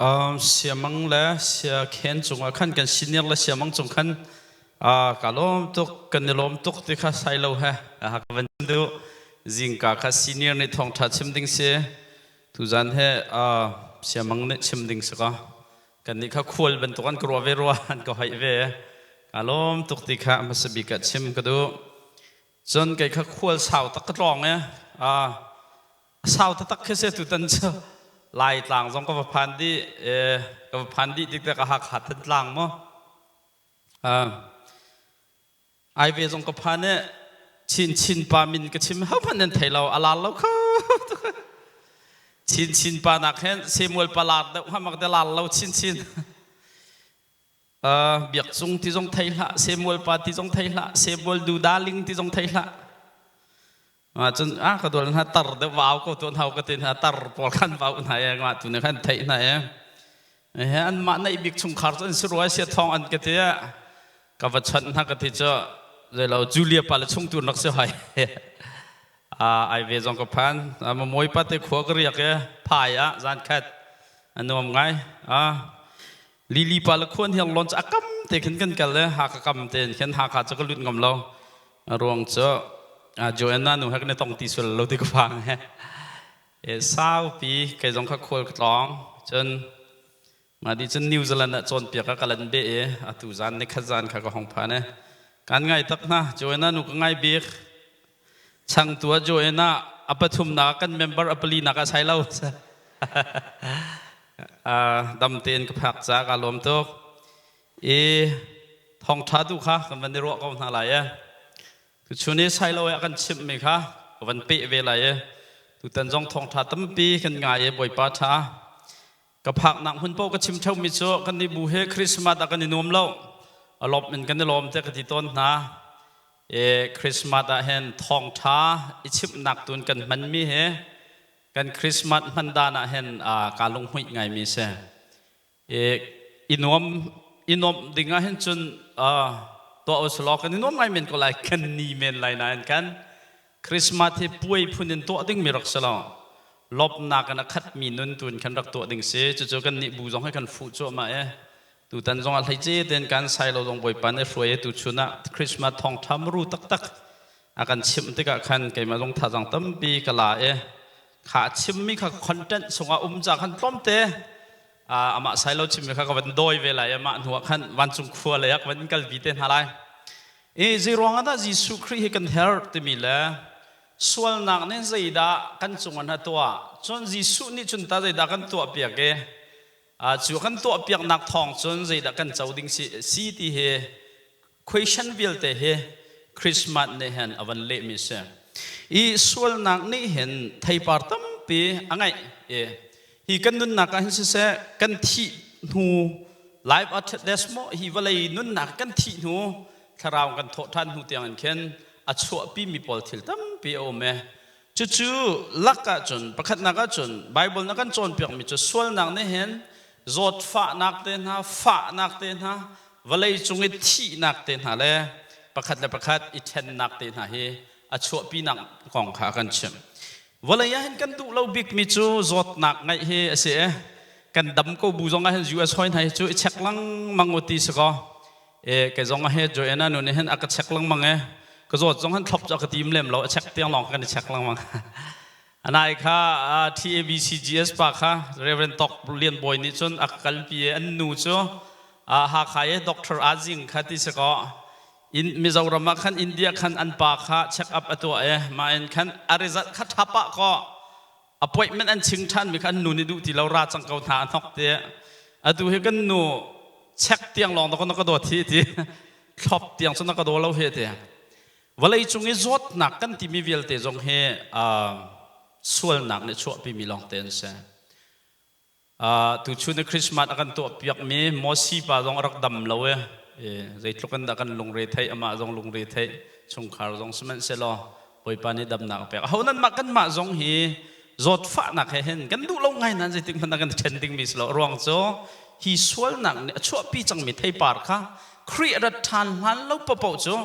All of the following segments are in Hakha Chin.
Siamang le siakhen cungah khan kan senior le siamang cung khan ka lawm tuk, kan i lawm tuk ti kha sai lo he ka van duh. Zingka kha senior nih thawngṭha chim ding si, tuzan he siamang nih chim ding si ka. Kan nih kha khual bantuk an ka ruah ve rua, an ka hoih ve. Ka lawm tuk ti kha hmasa bik ah chim ka duh. Cun kei kha khual sau tak ka tlawng i sau taktak khi si tutan cu. Laitlang zong ka va phan dih, ka va phan dih tik te ka Hakha Thantlang mu. Ai ve zong ka phan i Chin Chin pa min ka chim, hohmanh nan thei lo, a lar lo kho. Chin Chin pa nak hin Samuel pa lar deuh hnga mak te, lar lo Chin Chin. Biak Cung ti zong thei hlah, Samuel pa ti zong thei hlah, Samuel du darling ti zong thei hlah. Cun a ka dual hna tar deuh vau ko tuan hau ka ti hna, tar pawl khan vau hna e, ngah tu ne khan theih hna e. He an mah naih bik chungkhar cu an si rua, sia thong an ka ti, ka va chawnh hna ka ti cu zeilo Julia pa le chung tu rak si hoi. Ai ve zong ka phan, mawi pa te khua ka riak e, phai ah zan khat a nuam ngai. Lili pa le khuan hiang lon cu a kam te khin kan kal le Hakha kam te khin. Hakha cu ka lut ngam lo, a ruang cu Joanna nu he kan i tong ti sual lo ti ka phang he. E saupi kei zong kha khual ka tlawng, cun mah di cun New Zealand ah cawnpiak ah ka lan be i atu zan ni khat zan kha ka hong phan e. Kan ngai tak hna, Joanna nu ka ngai bik. Changtu ah Joanna a pathumnak, kan member a palinak ah sai lo. Dam tein ka phak ca ka lawm tuk i thawngṭha tu kha kan van i ruah ko hna lai e. Tuchun i sailo ah kan chimhmi kha ka van peh ve lai e. Tutan zong thawngṭha tampi kan ngai i Bawipa ṭha. Ka phaknak hmun paoh ka chim ṭheumi cu kan nih bu he Christmas ah kan i nuam lo, a lawm in kan i lawm te ka ti tawn hna. E Christmas ah hin thawngṭha i chimhnak tun kan hmanmi he kan Christmas hman dan ah hin kaa lunghmuih ngaimi si. E i nuam i nuamh ding ah hin cun tuah usulaw kan i nuam ngai men ko lai, kan ni men lai nain kan Christmas hi puai phun in tuah dingmi rak si lo. Lawmhnak in a khatmi nun tu in khan rak tuah ding si. Cucu kan nih bu zong hi kan fuh cuahmah i tutan zong ah hleice tein kan sai lo zong Bawipa nih hruai i tuchun ah Christmas thawngṭha muru taktak a kan chimh tikah khan keimah zong thazaang tampi ka la i kha chimmi kha content chungah um ca khan tlawmte amah sai lo chimmi kha ka van dawi ve lai i mah hnuah khan vancung khua lei ah ka van kalpi te hna lai. I zeiruang ah dah Jesuh Khrih hi kan herh timi le sualnak nih zeidah kan cung ah tuah, cun Jesuh nih cun ta zeidah kan tuahpiak i cu kan tuahpiaknak thawng cun zeidah kan co ding si, si ti hi question vialte hi Christmas nih hin a van lehmi si. I sualnak nih hin theipar tampi a ngeih i hi kan nunnak ah hin siseh, kan thih hnu life after death mo, hi vawlei nunnak kan thih hnu thlarau kan thawh ṭhan hnu tiang in khin a chuahpi mi pawl thil tampi a um e. Cucu lak ahcun pakhatnak ahcun Bible na kan cawnpiak mi cu sualnak nih hin zawtfahnak te hna, fahnak te hna, vawlei cung i thihnak te hna le pakhat le pakhat i ṭhennak te hna hi a chuahpinak kong kha a kan chimh. Vawlei ah hin kan duh lo bikmi cu zawtnak ngeih hi a si i kan dam ko bu zong ah hin US hoi hna hi cu i check lengmang u ti si kaw, e kei zong ah he Joanna nu nih hin a ka check lengmang e, ka zawt zong hin thlop cu a ka tim lem lo, a check tiang lawng kan i check lengmang. Anai kha TABCGS pa kha Reverend Tok Lian Bawi nih cun a kalpi i an nu cu Hakha i Doctor Azing kha ti si kaw, in Mizoram ah khan, India khan an pa kha check up a tuah i mah in khan a result kha ṭha pah kaw appointment an ching ṭhan mi kha an nu nih duh ti lo, ra cang ko hna a hnok ti. Atu hi kan nu check tiang lawng na ka dawt hi ti, thlop tiang cu na ka daw lo hi ti. Vawlei cung i zawtnak kan timi vialte zong hi sualnak nih chuahpimi lawng te an si. Tuchun i Christmas a kan tuahpiakmi Mosi pa zong a rak dam lo i zeitluk in dah kan lungre theih, amah zong lungre theih, chungkhar zong, sihmanhsehlaw Bawipa nih damnak a pek. Aho nan mah kanmah zong hi zawtfahnak he hin kan duh lo ngai nain zeitik hmanh ah kan ṭhen dingmi si lo. Ruang cu hi sualnak nih a chuahpi cangmi theipar kha Khrih a rat ṭhan hlan lo paohpaoh cu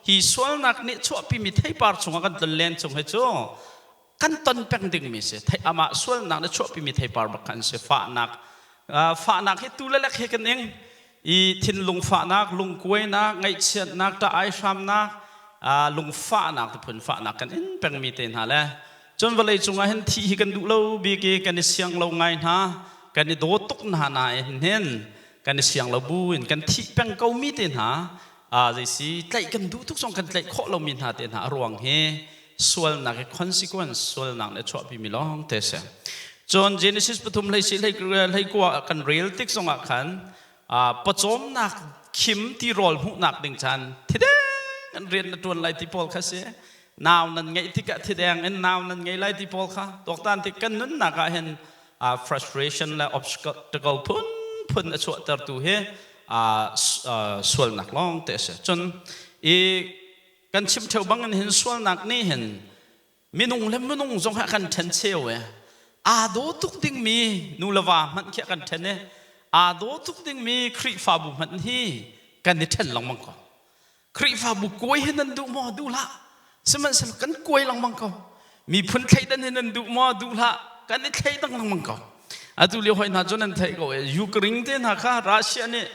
hi sualnak nih chuahpimi theipar chungah kan tlonlen chung hi cu kan ton peng dingmi si. Amah sualnak na chuahpimi theipar bak kha an si, fahnak. Fahnak hi tu le lek he kan ing. I thinlung fahnak, lungkuainak, ngaihchiatnak, ṭah aihramnak, lungfahnak ti phun fahnak kan in pengmi te hna le cun vawlei cungah hin thih hi kan duh lo bik i kan i siang lo ngai hna, kan i daw tuk hna nain hin kan i siang lo bu in kan thih peng ko mi te hna zeisi tlaih kan duh tuk zong kan tlaih khawh lomi hna te hna a ruang hi sualnak i consequence sualnak le chuahpi mi lawng te si. Cun Genesis pathum hlei si hlei kua kan rel tik zongah khan pawcawmnak khim tirawl hmuhnak ding chan thideng an rian na tuan lai ti pawl kha si. Nau nan ngeih tikah thideng in nau nan ngei lai ti pawl kha tuaktan tik kan nunnak ah hin frustration le obstacle phun phun a chuahtertu hi sualnak lawng te a si. Cun i kan chim theo bang in hin sualnak nih hin minung le minung zong ha kan ṭhen cheu e. Aa daw tuk dingmi nu le va hmanh khi kan ṭhen e. Aa daw tuk dingmi Khrihfabu hmanh hi kan i ṭhen lengmang ko. Khrihfabu kuai hi nan duh maw? Duh hlah. Sihmanhsehlaw kan kuai lengmang ko. Miphun thleidan hi nan duh maw? Duh hlah. Kan i thleidang lengmang ko. Atu lio hoi hna cu nan theih ko e. Ukraine te hna kha Russia nih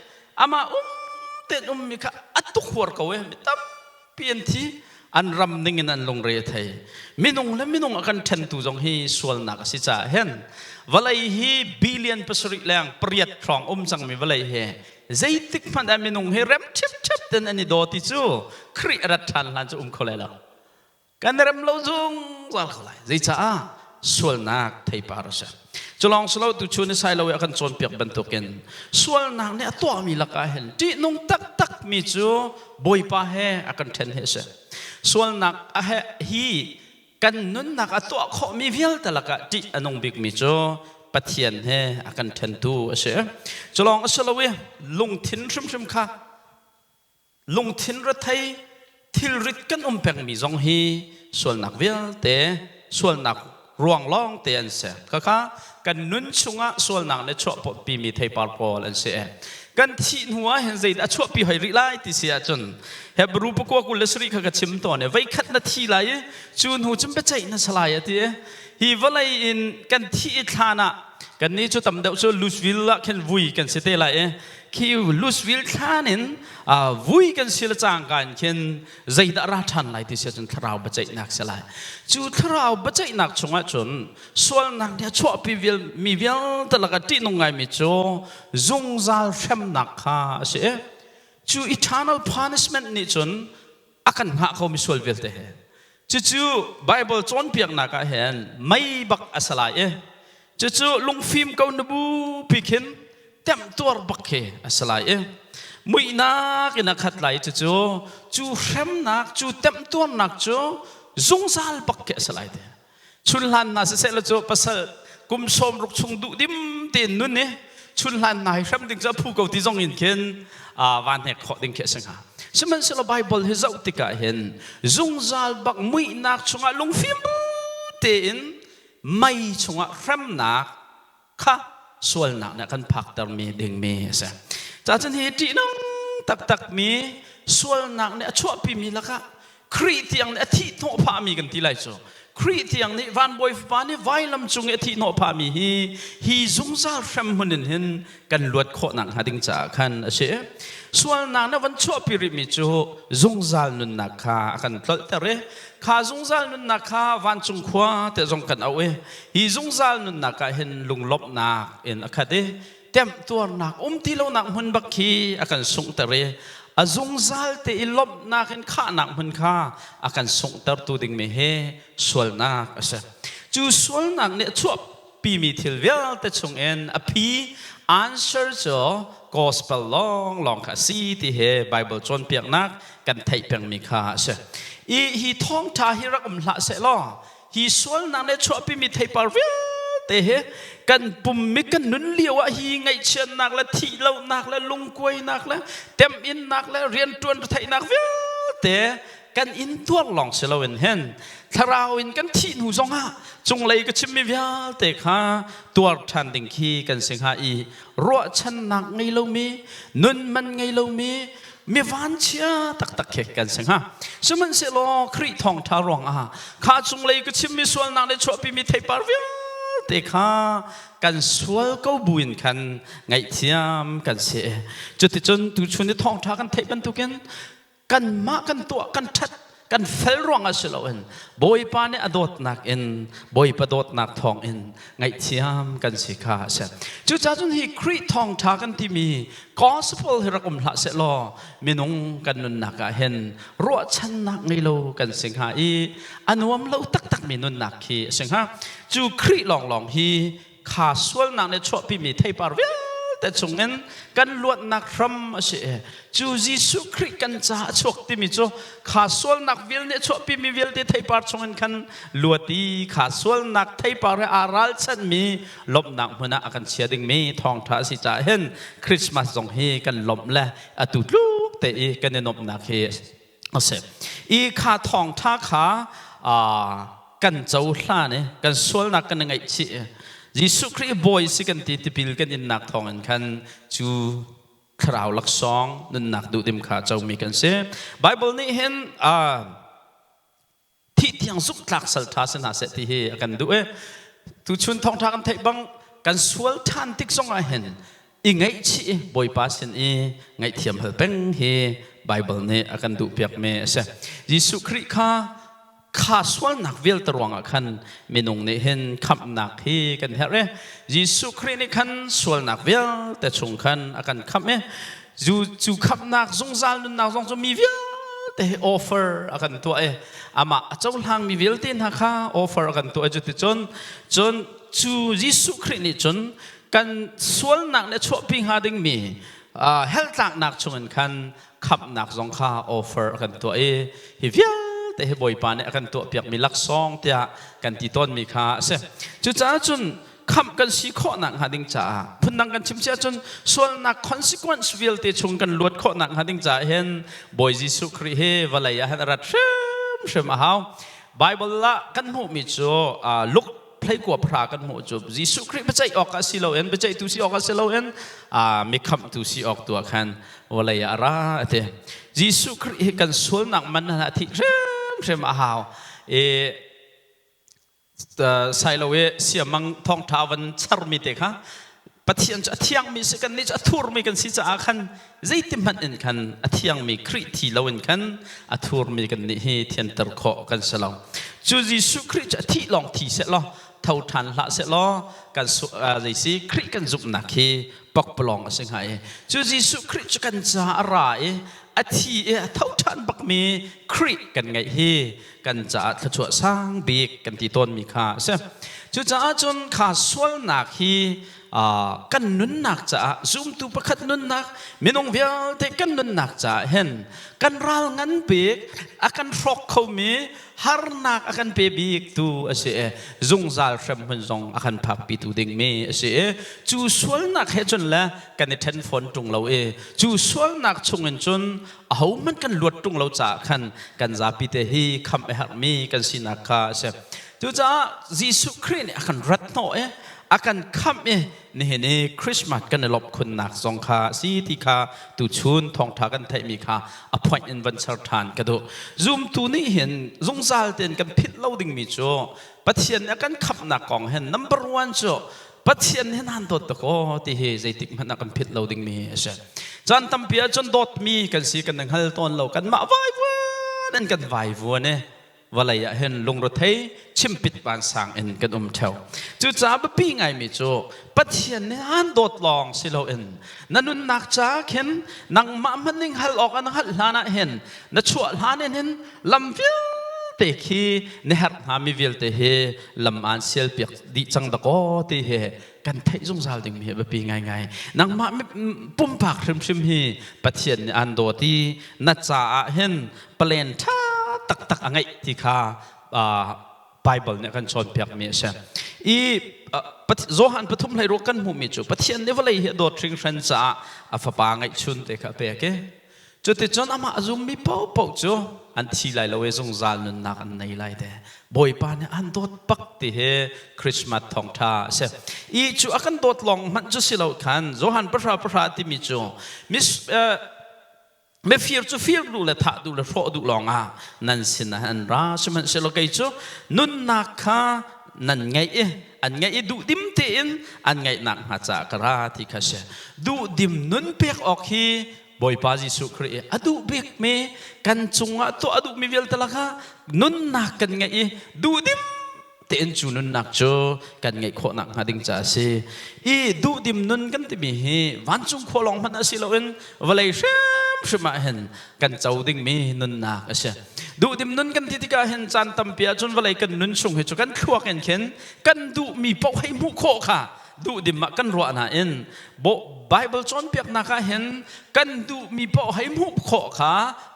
amah um ten ummi kha a tuk huar ko e. Mi tampi an thi. An ram ning in an lungre a thei. Minung le minung a kan ṭhentu zong hi sualnak a si caah hin vawlei hi billion pasarih leng pariat hrawng um cangmi vawlei hi zeitik hmanh ah minung hi rem ṭhipṭhep ten an i daw ti cu Khrih a rat ṭhan hlan cu um kho lai lo. Kan rem lo zungzal kho lai. Zeicaah? Sualnak theipar a si. Culawng silo tu chun i sai lo i a kan cawnpiak bantukin sualnak nih a tuahmi lakah hin ṭihnung taktak mi cu Bawipa he a kan ṭhen hi a si. Sualnak a he hi kan nunnak a tuah khawhmi vialte lakah ṭih a nung bikmi cu Pathian he a kan ṭhentu a si. Culawng a si lo i lungthin hrimhrim kha lungthin rethei thilrit kan um pengmi zong hi sualnak vialte sualnak ruang lawng te an si. Khakha kan nun chungah sualnak le chuahpimi theipar pawl an si. Kan thih hnu ah hin zeidah a chuahpi hoi rih lai ti si ahcun Hebrew pakua 27 kha ka chim tawn i veikhat na thi lai i cu hnu cun biaceih na si lai a ti. Hi vawlei in kan thih i thlan ah kannih cu tam deuh cu Louisville ah khin vui kan si te lai i khi Louisville thlan in vui kan si le cangka in khin zeidah ra ṭhan lai ti si ahcun thlarau biaceihnak si lai. Cu thlarau biaceihnak chungah cun sualnak nih a chuahpi mi vialte lakah ṭihnung ngaimi cu zungzal hremnak kha a si i cu eternal punishment nih cun a kan hngah kho mi sual vialte he. Cucu Bible cawnpiaknak ah hin mei bak a si lai i cucu lungfim ko na bu pi khin temtuar bak khi a si lai i muihnak in a khat lai. Cucu cu hremnak, cu temtuarnak cu zungzal bak khi a si lai te. Chunhlan hna siseh la cu pasal kum 60 chung duh dim tein nun i chunhlan hna hi hrem ding cu a phu ko ti zong in khin van hnek khawh ding khi a si hnga. Sihmanhsehlaw Bible hi zoh tikah hin zungzal bak muihnak chungah lungfim bu tein mei chungah hremnak kha sualnak nih a kan phaktermi dingmi a si. Cacun hi ṭihnung taktakmi sualnak nih a chuahpimi lakah Khrih tiang nih a thih hnawh phahmi kan ti lai cu. Khrih tiang nih vanbawi fapa nih vailam cung i a thih hnawh phahmi hi hi zungzal hrem hmun in hin kan luat khawhnak hnga ding caah khan a si. Sualnak nih a van chuahpi rihmi cu zungzal nunnak kha a kan tlolhter i kha zungzal nunnak kha vancung khua te zong kan auh i hi zungzal nunnak ah hin lunglawmhnak in a khat i temtuarnak um ti lonak hmun bak khi a kan sunghter i a zungzal te i lawmhnak in khahnak hmun kha a kan sunghtertu dingmi hi sualnak a si. Cu sualnak nih a chuahpimi thil vialte chungin a phi answer cu gospel lawnglawng kha a si ti hi Bible cawnpiaknak kan theih pengmi kha a si. I hi thawngṭha hi rak um hlah seh law hi sualnak nih chuahpimi theipar vialte hi kan pummi kan nun lio ah hi ngaihchiatnak le thihlonak le lungkuainak le temhinnak le rianṭuan retheihnak vialte kan intuar lawng si loin hin thlarau in kan thih hnu zongah cunglei ka chimmi vialte kha tuar ṭhan ding khi kan si hnga i ruahchannak ngei lomi nun man ngei lomi mi vanchia taktak khi kan si hnga. Sihmanhsehlaw Khrih thawngṭha ruangah kha cunglei ka chimmi sualnak le chuahpimi theipar vialte vialte kha kan sual ko buin khan ngaihthiam kan si. Cuticun tuchun i thawngṭha kan theih bantukin kanmah kan tuah kan ṭhat kan fel ruangah si loin Bawipa nih a dawtnak in Bawipa dawtnak thawngin ngaihthiam kan si kha a si. Cucaah cun hi Khrih thawngṭha kan timi gospel hi rak um hlah seh law minung kan nunnak ah hin ruahchannak ngei lo kan si hnga i a nuam lo taktakmi nunnak khi a si hnga. Cu Khrih lawnglawng hi kha sualnak nih chuahpimi theipar vialte chungin kan luatnak hram a si i cu Jesuh Khrih kan caah a chuak timi cu kha sualnak vial nih chuahpimi vialte theipar chungin khan luat i kha sualnak theipar he aa ralchanhmi lawmhnak hmun ah a kan chia dingmi thawngṭha a si caah hin Christmas zong hi kan lawmh le atu tluk te i kan i nuamhnak hi a si. I kha thawngṭha kha kan cohlan i kan sualnak kan i ngaihchih i Jesuh Khrih bawi si kan ti tipil kan innak thawngin khan cu thlarau laksawng nunnak duhdim kha comi kan si. Bible nih hin thih tiang zumhtlak sal ṭha si hna seh ti hi a kan duh i tuchun thawngṭha kan theih bang kan sual ṭhan tik zongah hin i ngaihchih i Bawipa sin i ngaihthiam hal peng hi Bible nih a kan duhpiakmi a si. Jesuh Khrih kha kha sualnak vialte ruangah khan minung nih hin khamhnak hi kan herh i Jesuh Khrih nih khan sualnak vialte chung khan a kan khamh i cu khamhnak zungzal nunnak zong cu mi vialte hi offer a kan tuah i amah a cohlangmi vialte hna kha offer a kan tuah i cuticun cun cu Jesuh Khrih nih cun kan sualnak le chuahpi hnga dingmi hell tlaknak chungin khan khamhnak zong kha offer a kan tuah i hi vialte hi Bawipa nih a kan tuahpiakmi laksawng tiah kan ti tawnmi kha a si. Cucaah cun khamh kan si khawhnak hnga ding caah phundang kan chim si ahcun sualnak consequence vialte chung kan luat khawhnak hnga ding caah hin Bawi Jesuh Khrih hi vawlei ah hin a rat hrimhrim a hau. Bible ah kan hmuhmi cu Luke phleikua phra kan hmuh cu Jesuh Khrih biaceih awk ah si loin biaceihtu si awk ah si loin mi khamhtu si awk tu ah khan vawlei ah a ra a ti. Jesuh Khrih hi kan sualnak man a thih hrimhrim a hau. I sailo i siamang thawngṭha van charmi te kha Pathian cu a thiangmi si kan nih cu a thurmi kan si caah khan zeitihmanh in khan a thiangmi Khrih thi loin khan a thurmi kan nih hi thianter khawh kan si lo. Cu Jesuh Khrih cu a thih lawng thi seh law tho ṭhan hlah seh law kan zeisi Khrih kan zumhnak hi pakpalawng a si hnga i cu Jesuh Khrih cu kan caah a ra i a thi i a tho ṭhan bakmi Khrih kan ngeih hi kan caah thluachuah sang bik kan ti tawnmi kha a si. Cucaah cun kha sualnak hi kan nunnak caah zumtu pakhat nunnak minung vialte kan nunnak caah hin kan ral ngan bik a kan hrawk khomi harnak a kan pe bik tu a si i zungzal hremhmun zong a kan phakpi tu dingmi a si i cu sualnak he cun le kan i ṭhen fawn ṭung lo i cu sualnak chungin cun ahohmanh kan luat ṭung lo caah khan kan zapi te hi khamh a herhmi kan sinak kha a si. Cucaah Jesuh Khrih nih a kan rat hnawh i a kan khamh i nihin i Christmas kan i lawmh khunnak zong kha a si ti kha tuchun thawngṭha kan theihmi kha a point in van ser ṭhan ka duh. Zumtu nih hin zungzal tein kan philh lo dingmi cu Pathian nih a kan khamhnak kong hin number one cu Pathian hin han dawt tuk aw ti hi zeitik hmanh ah kan philh lo dingmi a si. Caan tampi ah cun dawtmi kan si kan hngal tawn lo kanmah vaivuan in kan vaivuan i vawlei ah hin lungrethei chimpit vansang in kan um theo. Cucaah biapi ngaimi cu Pathian nih han dawt lawng si loin na nunnak ca khin nangmah hmanh ning hal awk an hngalh hlan ah hin na chuah hlan in hin lam vialte khi na herh hngami vialte hi lam aan sialpiak dih cang dakaw ti hi kan theih zungzal ding mi hi biapi ngaingai. Nangmah pumpak hrimhrim hi Pathian nih aan dawt i na caah hin plan ṭha taktak a ngeih ti kha Bible nih a kan cawnpiakmi a si. I Johan pathum hlei ruak kan hmuhmi cu Pathian nih vawlei hi a dawt hringhran caah a fapa ngeihchun te kha a pek i cuticun amah a zummi paohpaoh cu an thi lai lo i zungzal nunnak an nei lai te. Bawipa nih an dawt bak ti hi Christmas thawngṭha a si. I cu a kan dawt lawng hmanh cu si lo khan Johan pahra pahra timi cu mis mifir cu fir duh le thah duh le hrawh duh lawngah nan sinah an ra sihmanhsehlaw kei cu nunnak kha nan ngeih i. An ngaih i duhdim tein an ngaihnak hnga caah ka ra ti kha si. Duhdim nun pek awk hi Bawipa Jesuh Khrih i a duh bikmi kan cungah tuah a duhmi vialte lakah nunnak kan ngeih i duhdim tein cu nunnak cu kan ngeih khawh nakhnga ding caah a si. I duhdim nun kan timi hi vancung khua lawng hmanh a si loin vawlei hrimhrim ah hin kan co dingmi nunnak a si. Duhdim nun kan ti tikah hin caan tampi ahcun vawlei kan nun chung hi cu kan thluak in khin kan duhmi paoh hei hmuh khawh kha duhdim ah kan ruah nain Bible cawnpiaknak ah hin kan duhmi paoh hei hmuh khawh kha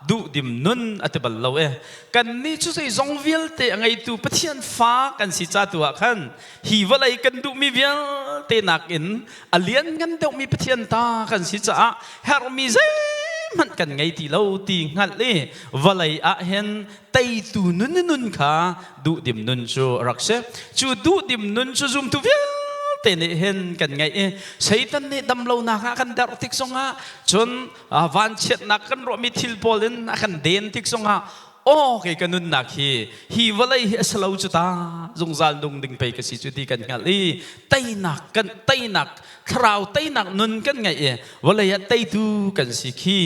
duhdim nun a ti bal lo e. Kannih cu zeizong vialte a ngeitu Pathian fa kan si ca tu ah khan hi vawlei kan duhmi vialte nakin a lianngan deuhmi Pathian ta kan si caah herhmi zeihmanh kan ngei ti lo ti hngalh i vawlei ah hin teitu nun nun kha duhdim nun cu a rak si. Cu duhdim nun cu zumtu vialte nih hin kan ngeih i Satan nih damlonak ah kan derh tik zongah, cun vanchiatnak kan ruahmi thil pawl in a kan den tik zongah, aw, kei ka nunnak hi hi vawlei hi a si lo cu ta, zungzal nung ding pei ka si cu ti kan hngalh i teinak kan teinak thlarau teinak nun kan ngeih i vawlei ah teitu kan si khi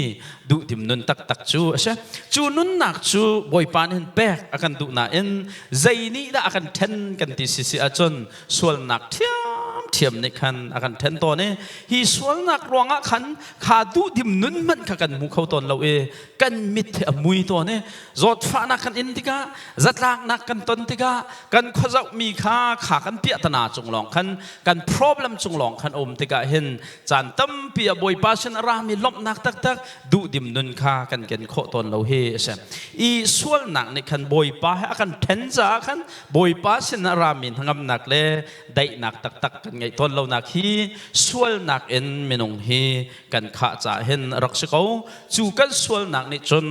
duhdim nun taktak cu a si. Cu nunnak cu Bawipa nih hin pek a kan duh nain zei nih dah a kan ṭhen kan ti si si ahcun sualnak ṭhiamṭhiam nih khan a kan ṭhen tawn i hi sualnak ruangah khan kha duhdim nun hmanh kha kan hmu kho tawn lo i kan mit hi a mui tawn i zawtfahnak kan in tikah, zatlaknak kan ton tikah, kan khuazohmi kha kha kan piahtana cung lawng khan, kan problem cung lawng khan um tikah hin caan tampi a Bawipa sin a rami lawmhnak taktak duhdim nun kha kan ken khawh tawn lo hi a si. I sualnak nih khan Bawipa he a kan ṭhen caah khan Bawipa sin a rami hnangamnak le daihnak taktak kan ngeih tawn lonak hi sualnak in minung hi kan khah caah hin a rak si ko. Cu kan sualnak nih cun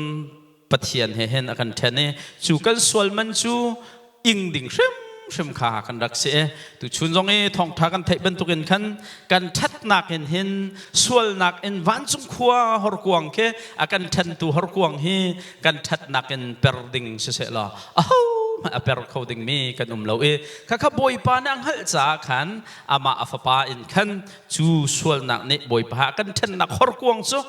Pathian he hin a kan ṭhen i cu kan sual man cu ing ding hrimhrim kha kan rak si. Tuchun zong i thawngṭha kan theih bantukin khan kan ṭhatnak in hin sualnak in vancung khua horkuang khi a kan ṭhentu horkuang hi kan ṭhatnak in per ding siseh law aho hmanh a per kho dingmi kan um lo i khakha Bawipa nih a hngalh caah khan amah a fapa in khan cu sualnak nih Bawipa kan ṭhennak horkuang cu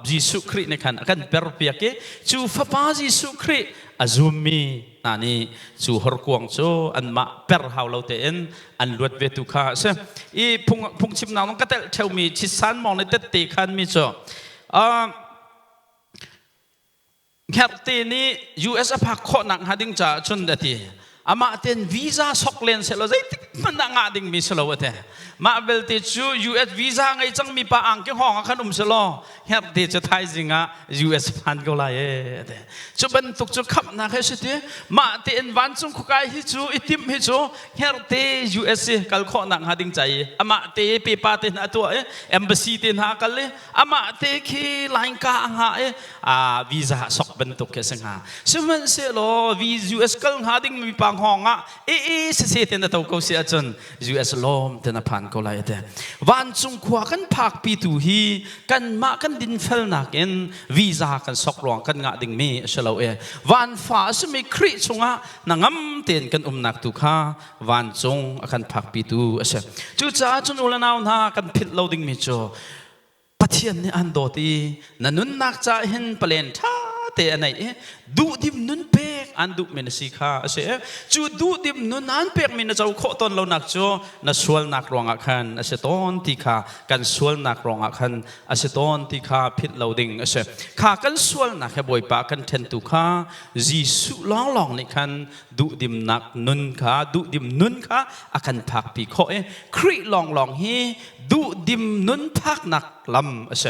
Jesuh Khrih nih khan a kan perpiak i cu fapa Jesuh Khrih a zummi hna nih cu horkuang cu anmah per hau lo tein an luat ve tu kha a si. I phung phungchimnak zong ka telh ṭheumi chisan mawng nih tette khan mi cu Hngerhte nih US a phak khawhnak hnga ding caah cun a ti. Amah ten visa sok len sehlaw zeitik hmanh ah ngah dingmi si lo a ti. Mah belte cu US visa ngei cangmi pa angki hngawng ah khan um selaw hngerhte cu thaizing ah US phan ko lai e a ti. Cu bantuk cu khamhnak he si ti. Mah tein vancung khuakai hi cu i timh hi cu hngerhte US i kal khawhnak hnga ding ca i amah te pepa te hna a tuah i embassy te hna a kal i amah te khi line ka a ngah i a visa sok bantuk khi a si hnga. Sihmanhsehlaw US kal hnga ding mi pa hngawng ah e e sese ten a to ko si ahcun US lawm ten a phan ko lai ate. Vancung khua kan phakpi tu hi kanmah kan dinfelnak in visa kan sok ruang kan ngah ding mi a si lo e. Vanfa a simi Khrih chungah hnangam tein kan umnak tu kha vancung a kan phakpi tu a si. Cucaah cun u le nau hna, kan philh lo ding mi cu Pathian nih an dawt i na nunnak caah hin palen ṭha te a neih i duhdim nun pek an duhmi na si kha a si. Cu duhdim nun an pekmi na co khawh tawn lonak cu na sualnak ruangah khan a si tawn ti kha, kan sualnak ruangah khan a si tawn ti kha philh lo ding a si. Kha kan sualnak he Bawipa kan ṭhentu kha Jesuh lawnglawng nih khan duhdimnak nun kha, duhdim nun kha a kan phakpi khawh i Khrih lawnglawng hi duhdim nun phaknak lam a si.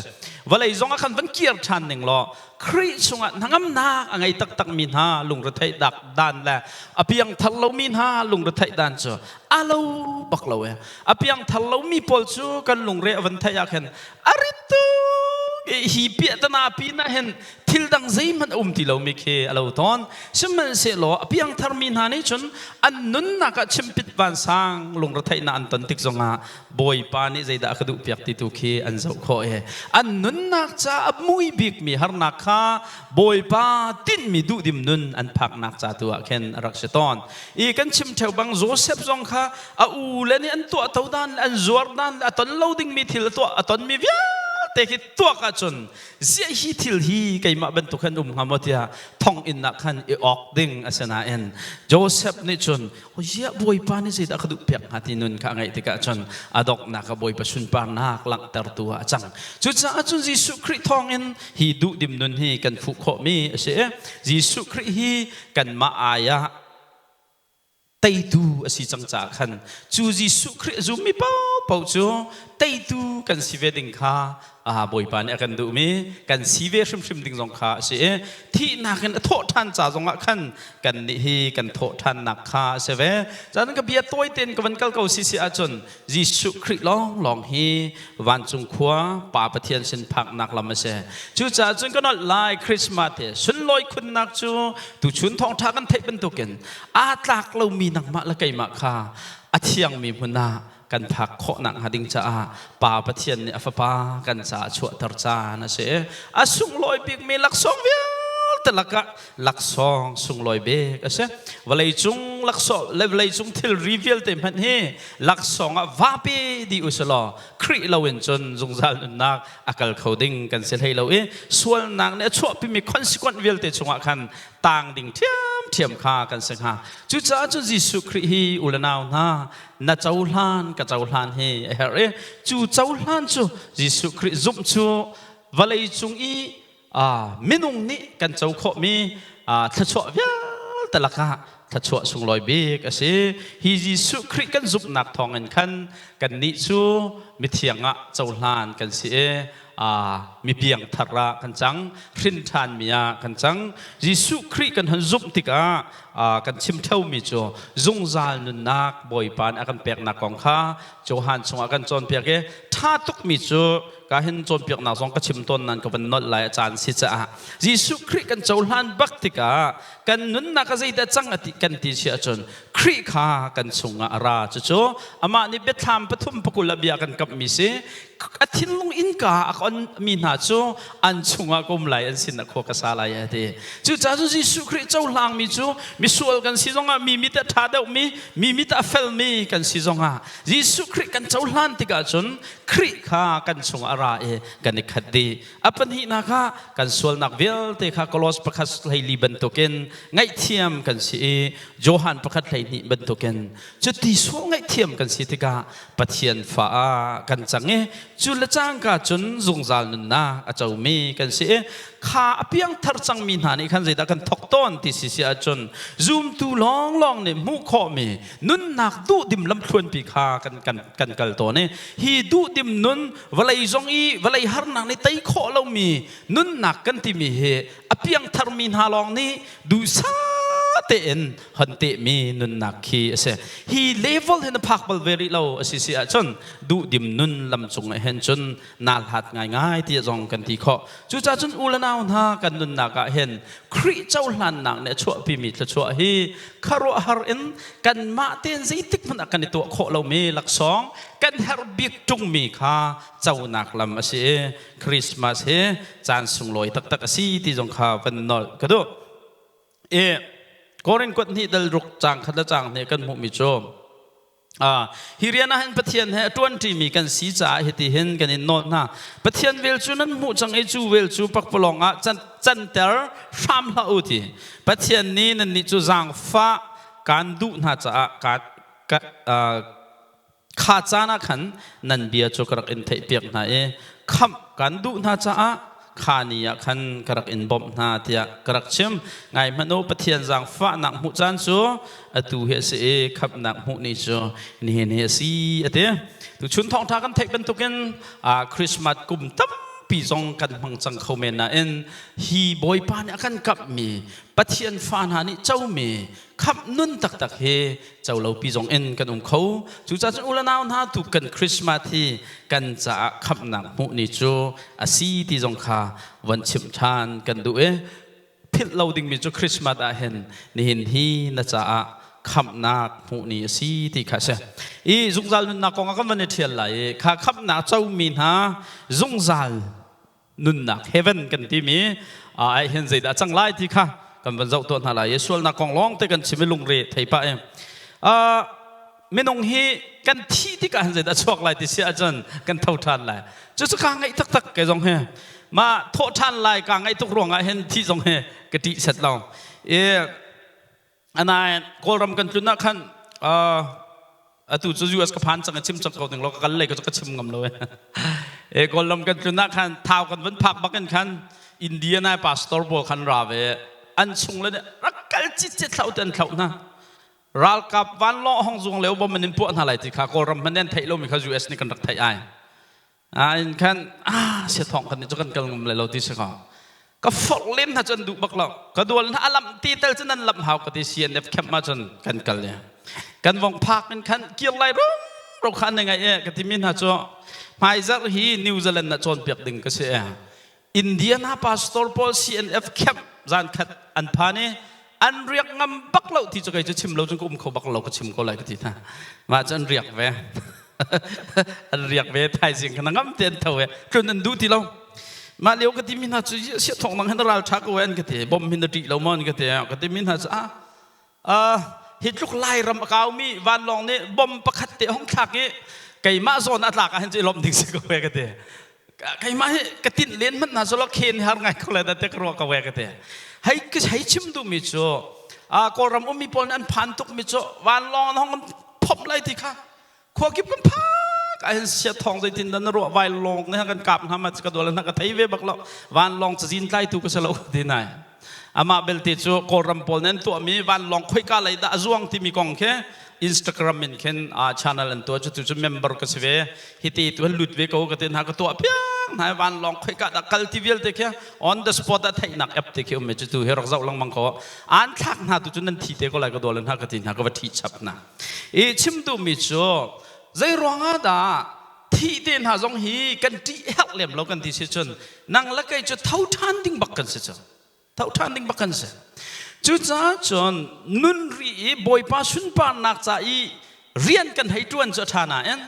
Vawlei zong ah khan van kir ṭhan ning law Khrih chungah hnangamnak a ngei taktakmi hna lungretheih dak dan le a piangthar lomi hna lungretheih dan cu a lo bak lo e. A piangthar lomi pawl cu kan lungre a van theih ah khan a rit tuk. Hi piahtana pin ah hin thil dang zeihmanh a um ti lomi khi a lo tawn. Sihmanhsehlaw a piangthar mi hna nih cun an nunnak ah chimpit vansang lungretheihnak an ton tik zongah Bawipa nih zeidah a ka duhpiak ti tu khi an zoh khawh i an nunnak ca a mui bikmi harnak kha Bawipa tinhmi duhdim nun an phaknak ca tu ah khin a rak si tawn. I kan chim ṭheo bang Joseph zong kha a u le nih an tuahto dan le an zuar dan le a ton lo dingmi thil a tuah a tonmi vialte khi tuak ahcun ziah hi thil hi keimah bantuk hin um hnga maw tiah thonginn ah khan i awk ding a si nain Joseph nih cun ziah Bawipa nih zeidah ka duh piak hnga ti nun kha a ngeih tikah cun a donghnak ah Bawipa sunparnak langhtertu ah a cang. Cucaah cun Jesuh Khrih thawngin hi duhdim nun hi kan fuh khawhmi a si i Jesuh Khrih hi kanmah ai ah teitu a si cang caah khan cu Jesuh Khrih a zummi paohpaoh cu teitu kan si ve ding kha Bawipa nih a kan duhmi kan si ve hrimhrim ding zong kha a si i thihnak in a thawh ṭhan ca zongah khan kan nih hi kan thawh ṭhannak kha a si ve. Cun ka bia tawi tein ka van kal ko si si ahcun Jesuh Khrih lawnglawng hi vancung khua Pa Pathian sin phaknak lam a si. Cucaah cun ka nolh lai Christmas hi sunlawi khunnak cu tuchun thawngṭha kan theih bantukin aa tlak lomi nangmah le keimah kha a thiangmi hmun ah kan phak khawhnak hnga ding caah Pa Pathian nih a Fapa kan caah chuahter caan a si. A sunglawi bikmi laksawng vialte lakah laksawng sunglawi bik a si. Vawleicung laksawng le vawleicung thilri vialte hmanh hi laksawng ah vapi dih u law Khrih loin cun zungzal nunnak a kal kho ding kan si hlei lo i sualnak nih a chuahpimi consequence vialte chungah khan tang ding ṭhiamṭhiam kha kan si hnga. Cucaah cun Jesuh Khrih hi u le nau hna na cohlan ka cohlan hi a herh i cu cohlan cu Jesuh Khrih zumh cu vawlei cung i minung nih kan co khawhmi thluachuah vialte lakah thluachuah sunglawi bik a si. Hi Jesuh Khrih kan zumhnak thawngin khan kannih cu mithiang ah cohlan kan si i mi piangthar ah kan cang, hrin ṭhanmi ah kan cang. Jesuh Khrih kan hun zumh tikah kan chim ṭheomi cu zungzal nunnak Bawipa nih a kan peknak kong kha Johan chungah kan cawnpiak i ṭha tukmi cu ka hin cawnpiaknak zong ka chim tawn nan ka van nolh lai a caan si caah Jesuh Khrih kan cohlan bak tikah kan nunnak a zeidah cang a ti kan ti si ahcun Khrih kha kan chungah a ra. Cucu amah nih biathlam pathum pakul a bia kan kamhmi si. A thinlung innka a on mi hna cu an chungah ka um lai, an sin ah khua ka sa lai a ti. Cucaah cu Jesuh Khrih cohlangmi cu misual kan si zongah mi mit a ṭha deuhmi, mi mit a felmi kan si zongah Jesuh Khrih kan cohlan tikah cun Khrih kha kan chungah a ra i kan i khat dih. A pahnihnak ah kan sualnak vialte kha Kolos pakhat 14 bantukin ngaihthiam kan si i Johan pakhat 12 bantukin cuti sual ngaihthiam kan si tikah Pathian fa ah kan cang i cu le cangka cun zungzal nunnak a comi kan si i kha a piangthar cangmi hna nih khan zeidah kan thok tawn ti si si ahcun zumtu lawnglawng nih hmuh khawhmi nunnak duhdim lamthluanpi kha kan kan kan kal tawn i hi duhdim nun vawlei zong i vawlei harnak nih tei khawh lomi nunnak kan timi hi a piangtharmi hna lawng nih duhsah tein hon tehmi nunnak khi a si. Hi level hin a phak bal ve rih lo a si si ahcun duhdim nun lam cung ah hin cun naa hlat ngaingai ti zong kan ti khawh. Cucaah cun u le nau hna kan nunnak ah hin Khrih cohlannak nih a chuahpimi thluachuah hi khuaruahhar in kanmah tein zeitik hmanh ah kan i tuah khawh lomi laksawng kan herh bik ṭungmi kha conak lam a si i Christmas hi caan sunglawi taktak a si ti zong kha van nolh ka duh. I Korin kuat hnih dal ruk caang khat le caang hnih kan hmuhmi cu hi rian ah hin Pathian he a ṭuanṭimi kan si caah hiti hin kan in nawl hna. Pathian vel cu nan hmuh cang i cu vel cu pakpalawng ah canter hram hlah u ti. Pathian nih nannih cu zaangfah kaan duh hna caah kha caan ah khan nan bia cu ka rak in theihpiak hna i khamh kan duh hna caah kha ni ah khan ka rak in bawmh hna tiah ka rak chim. Ngai hmanh u, Pathian zaangfahnak hmuh caan cu atu hi a si i khamhnak hmuh ni cu nihin hi a si a ti. Tuchun thawngṭha kan theih bantukin Christmas kum tampi Tampi zong kan hmang cang kho men nain hi Bawipa nih a kan kamhmi Pathian fa hna nih comi khamh nun taktak hi co lopi zong in kan um kho. Cucaah cun u le nau hna, tu kan Christmas hi kan caah khamhnak hmuh ni cu a si ti zong kha von chimh ṭhan kan duh i philh lo dingmi cu Christmas ah hin nihin hi na caah khamhnak hmuh ni a si ti kha a si. I zungzal nunnak kong ah kan van i ṭhial lai i kha khamhnak comi hna zungzal nunnak, heaven kan timi ah hin zeidah a cang lai ti kha kan van zoh tuah hna lai i sualnak kong lawng te kan chim i lungre thei pah i minung hi kan thi tikah hin zeidah chuak lai ti si ahcun kan tho ṭhan lai. Cucu kaa ngaih taktak. Kei zong hi mah thawh ṭhan lai kaa ngaih tuk ruangah hin thi zong hi ka ṭih set lo i anain Kawlram kan tlun ah khan atu cu US ka phan cang i chim cang ko ding lo, ka kal lei ka chim ngam lo e. Kawlram kan tlun ah khan Thau kan van phak bak in khan Indiana pastor pawl khan ra ve. An chung le rak kal cit cit thlau te an thlauh hna. Ralkap vanlawng hong zuang leo bom in puah hna lai ti kha Kawlram hmanh an theih lomi kha US nih kan rak theih ai. In khan sia thong kan nih cu kan kal ngam lai lo ti si ka ka forh lem hna cu an duh bak lo. Ka dual hna alam ti tel cu nan lam hau ka ti. CNF camp ma cun kan kal le kan vong phak in khan kir lai rum ro khan ngai e ka ti mi hna cu hmaizarh hi New Zealand na cawnpiak ding ka si e. Indiana pastor pawl CNF camp zan khat an phan i an riak ngam bak lo ti cu kei cu chim lo cun ka um kho bak lo, ka chim ko lai ka ti hna. Mah cu an riak ve, an riak ve. Thaizing khan ngam te an tho e, tlun an duh ti lo. Mah lio ka ti mi hna cu, sia thong nang hin ral tha ko an ka ti, bom hin na ṭih lo maw an ka ti. Ka ti mi hna cu, ah, hi tluk Lairam a kaumi vanlawng nih bom pakhat te hong thlak i keimah zawn a tlak ah hin cu i lawmh ding si ko ve ka ti. Keimah hi ka tinh len hmanh hna selaw khen har ngai ko le da te ka ruah ko ve ka ti. Hei hei chim duhmi cu, Kawlram ummi pawl nih an phan tukmi cu vanlawng an hong an phomh lai ti kha khua kip kan phak ah hin sia thong zeitin dah na ruah, vanlawng nih kan kap hna ma ka dual hna ka thei ve bak lo, vanlawng cazin tlaitu ka si lo ti nai. Amah belte cu Kawlram pawl nih an tuahmi vanlawng khoika lei dah a zuang timi kong khi Instagram in khin channel an tuah. Cu tu cu member ka si ve. Hiti tu lut ve ko ka ti hna, ka tuah piak hna. Vanlawng khoika dah kal ti vialte khi on the spot ah theihnak app te khi um. Cu tu hi rak zoh lengmang ko. An thlak hna tu cu nan thi te ko lai ka dual hna ka ti hna, ka va thi chap hna. I chim duhmi cu, zei ruangah dah thi te hna zong hi kan ṭih herh lem lo kan ti si cun, nang le kei cu tho ṭhan ding bak kan si cu, tho ṭhan ding bak kan si. Cucaah cun nun ri i Bawipa sunparnak ca i rian kan hei ṭuan cu a ṭha nain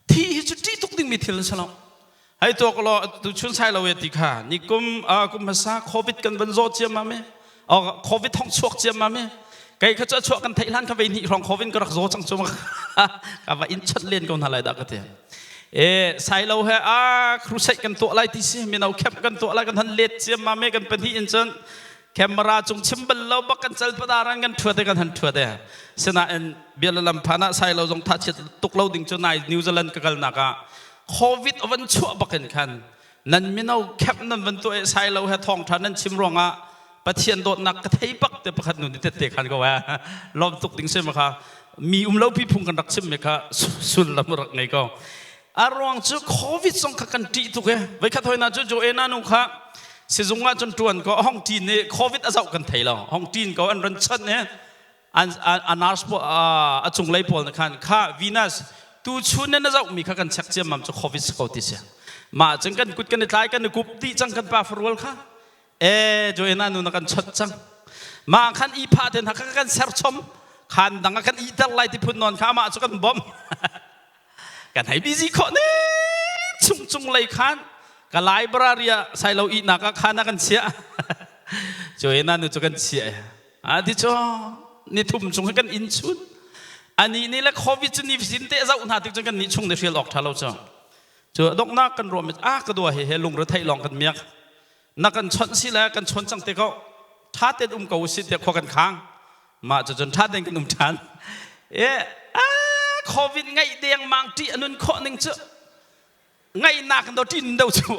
thi hi cu ṭih tuk dingmi thil a si lo. Hei tuak law, tu chun sai lo e ti kha ni kum kum hmasa COVID kan van zaw ciammam i COVID thong chuak ciammam i kei kha cu a chuah kan theih hlan kha vei hnih hrawng COVID ka rak zaw cang cu ka va in chawnh len ko hna lai dah ka ti. E sai lo he a crusade kan tuah lai ti si, mino camp kan tuah lai, kan han let ciammam e. Kan pahnih in cun camera cung chim bal lo bak kan cal padaran kan thuat e, kan han thuat e. Sinain bia le lam phan ah sai lo zong tha chiat tuk lo ding cu nai New Zealand ka kalnak ah COVID a van chuah bakin khan nan mino camp nan van tuah i sai lo he thawngtha nan chim ruangah Pathian dawtnak ka thei bak te pakhat nu ni tette khan ko eh lawm tuk ding se ma kha mi um lo pi phung kan rak chim mi kha sullam rak ngei ko. A ruang cu COVID zong kha kan ṭih tuk e. Voikhat hoi na cu Joanna nu kha sizung ah cun ṭuan ko, hong ṭin i COVID a zoh kan thei lo, hong ṭin ko, an ran chanh i an a nurse a cunglei pawl na khan kha Venus tu chun na zoh mi kha kan check ciammam cu COVID si ko ti si. Mah cun kan kut kan i tlai, kan i kup dih cang kan pa farual kha. E Joanna nu na kan chot cang. Mah khan i pha te hna kha kan ser chom khan dang ah kan iter lai ti phun non kha mah cu kan bom kan hei busy khawh ne chung cung lei khan ka library ah sai lo i nak ah khan ah kan chiah. Joanna nu cu kan chiah a ti cu ni thum chung kan inn chun ani ni le COVID cu ni sin te zoh hna tik cun kan nih chung ne hrial awk tha lo cu. Cu donghnak kan ruah mi a ka dua he he lungre theih lawng kan miak na kan chawnh si le kan chawn cang te ko, tha ten um ko si tiah khua kan khang. Mah cu cun tha ten kan um than e. A COVID ngaih deng mang ṭih anun khawh ning cu ngaihnak do ṭin do cu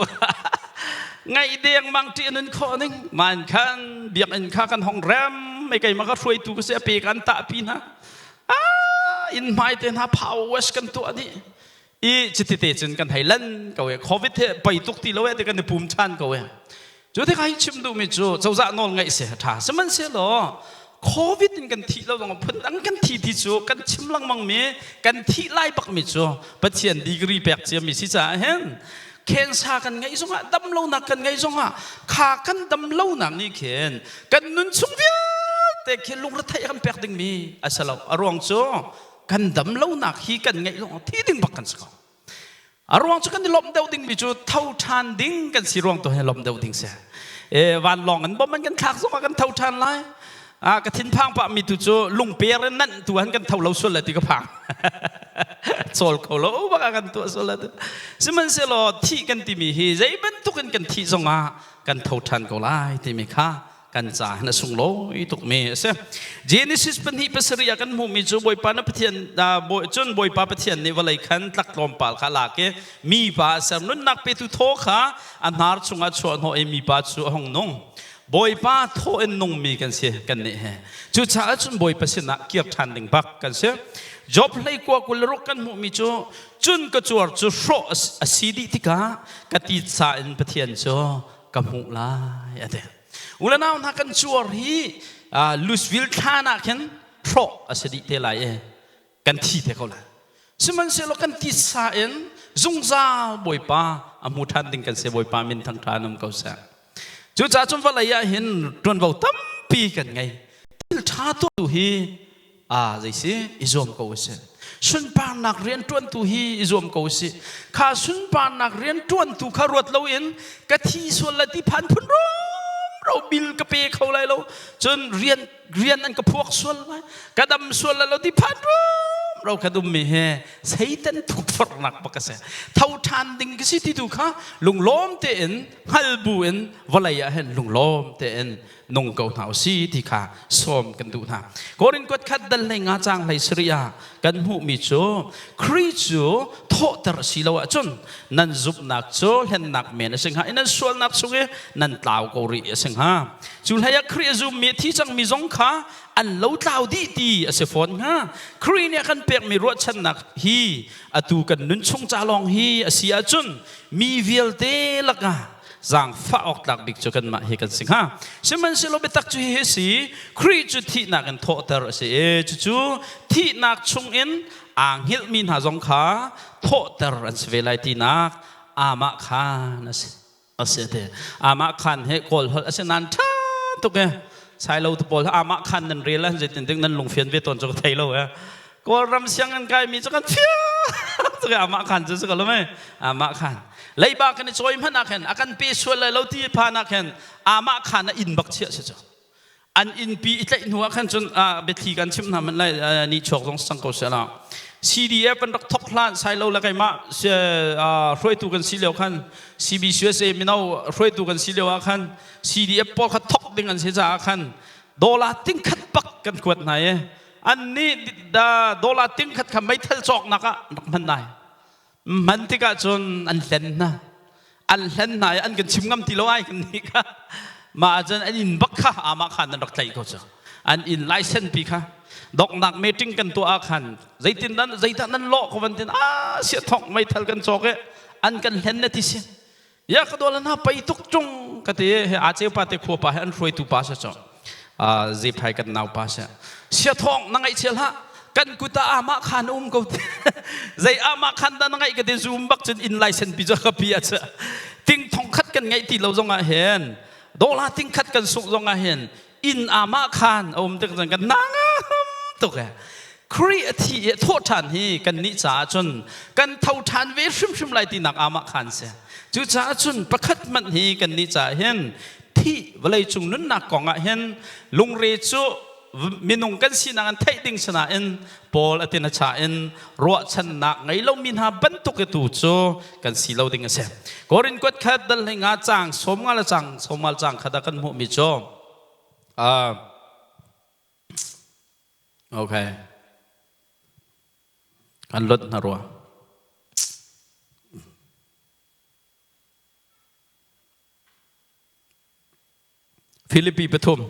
ngaih deng mang ṭih anun khawh ning man khan biakinn kha kan hong rem mei keimah ka hruaitu ka si a pe kan tah pi hna. In hmai te hna power wash kan tuah dih. I chiti te cun kan hei lan ko e. Covid he pei tuk ti lo e ti kan i pum ṭhan ko e. Cu tikah hi chim duhmi cu cozah nawl ngaih si ṭha. Sihmanhsehlaw COVID in kan thih lo zong phun dang kan thi ti cu kan chim lengmang mi kan thih lai bak mi cu Pathian degree pek ciami si caah hin cancer kan ngeih zongah dam lonak kan ngeih zongah kha kan dam lonak nih khin kan nun chung vialte khi lungretheih kan pek dingmi a si lo. A ruang cu kan dam lonak hi kan ngeih zongah thi ding bak kan si ko. A ruang cu kan i lawmh deuh dingmi cu tho ṭhan ding kan si ruang tu hi lawmh deuh ding si. E, vanlawng an bom an kan thlak zongah kan tho ṭhan lai. A ka thinphang pah mi tu cu lungper in nanh tu han kan tho lo sual lai ti ka phang. Cawl kho lo bak ah kan tuah sual lai. Sihmanhsehlaw thih kan timi hi zei bantuk in kan thih zongah kan tho ṭhan ko lai timi kha kan ca hin a sunglawi tukmi a si. Genesis 2:7 ah kan hmuhmi cu Bawipa na Pathian cun Bawipa Pathian nih vawlei khan tlak tlawmpal kha lak i mipa a ser nunnak petu thaw kha a hnar chungah chuah hnawh i mipa cu a hung nung. Bawipa thaw in nungmi kan si kan nih he. Cucaah cun Bawipa sinah kir ṭhan ding bak kan si. Job hleikua 26 kan hmuhmi cu cun ka cuar cu hrawh a si dih tikah ka titsa in Pathian cu ka hmuh lai a ti. U le nau hna kan cuar hi Louisville thlan ah khin hrawh a si dih te lai i kan thi te ko lai. Sihmanhsehlaw kan titsa in zungzal Bawipa a hmu ṭhan ding kan si Bawipa min thangṭha um ko seh. Cucaah cun vawlei ah hin ṭuanvo tampi kan ngei. Thil ṭha tuahtu hi a zei si i zuam ko usih. Sunparnak rian ṭuantu hi i zuam ko usih. Kha sunparnak rian ṭuantu kha ruat loin ka thi sual le ti phan phun ro bil ka pe kho lai lo. Cun rian rian an ka phuak sual lai, ka dam sual lai lo ti phan ro ka dummi he Satan tukforhnak bak a si. Tho ṭhan ding ka si ti tu kha lunglawm tein hngal bu in vawlei ah hin lunglawm tein nung ko hna usih ti kha sawm kan duh hna. Korin kuat khat dal hlei nga cang hlei sarih ah kan hmuhmi cu Khrih cu thawhter a si lo ahcun nan zumhnak cu hlennak men a si hnga i nan sualnak chung i nan tlau ko rih a si hnga. Cu hlei ah Khrih a zummi a thi cangmi zong kha an lo tlau dih ti a si fawn hnga. Khrih nih a kan pekmi ruahchannak hi atu kan nun chung ca lawng hi a si ahcun mi vialte lakah zaangfah awk tlak bik cu kanmah hi kan si hnga. Sihmanhsehlaw biatak cu hihi a si, Khrih cu thihnak in thawhter a si i cucu thihnak chungin aa hngilhmi hna zong kha thawhter an si ve lai tinak amah khan a si. A si te. Amah khan he kawl holh a si nain ṭha tuk e. Sai lo tu pawl amah khan nan rel ah zeitin ding nan lungfian ve tawn cu ka thei lo e. Kawlram sianginn kaimi cu kan fiang tuk amah khan cu si ko lo mei amah khan leiba kan i cawi hmanh ah khin a kan pe sual lai lo ti phan ah khin amah khan a inn bak chiah si cu an innpi i tlaih hnu ah khan cun biathli kan chim hna man lai ni chuak zong sang ko seh la CDF an rak thok hlan sai lo le keimah hruaitu kan si lio khan CBCUSA mino hruaitu kan si lio ah khan CDF pawl kha thok ding an si caah khan dollar ting khat bak kan kuat hna i Annih dollar ting khat kha meithal cawknak ah rak hman lai. Hman tikah cun an hlen hna. An hlen hna i an kan chim ngam ti lo ai kan nih kha. Mah ahcun an inn bak kha amah khan an rak tlaih ko cu. An inn license pi kha doknak meeting kan tuah ah khan zeitin nan zeidah nan lawh ko van tin ah sia thok meithal kan cawk i an kan hlen na ti si. Ya ka dawla na pei tuk tung ka ti he a cheu pa te khua pa he an hruaitu pa se cho zephai kan nau pa se sia thong na ngaih chial ha kan kuta ama khan um ko zei ama khan da na ngaih ka ti zoom bak cun in license pi cho ka pi a cha ting thong khat kan ngaih ti lo zong ah hen dola ting khat kan suk zong ah hen inn ama khan a um tik cun kan nangam tuk e Khrih a thi i a thawh ṭhan hi kan nih caah cun kan tho ṭhan ve hrimhrim lai tinak amah khan si. Cucaah cun pakhat hmanh hi kan nih caah hin thih vawleicung nunnak kong ah hin lungre cu minung kan sinak an theih ding sinain Paul a tin a cha in ruahchannak ngei lomi hna bantuk i tu cu kan si lo ding a si. Korin kuat khat dal hlei nga cang sawm nga le cang sawm nga le cang khat ah kan hmuhmi cu Okay. Kan lot hna rua. Filipi pathum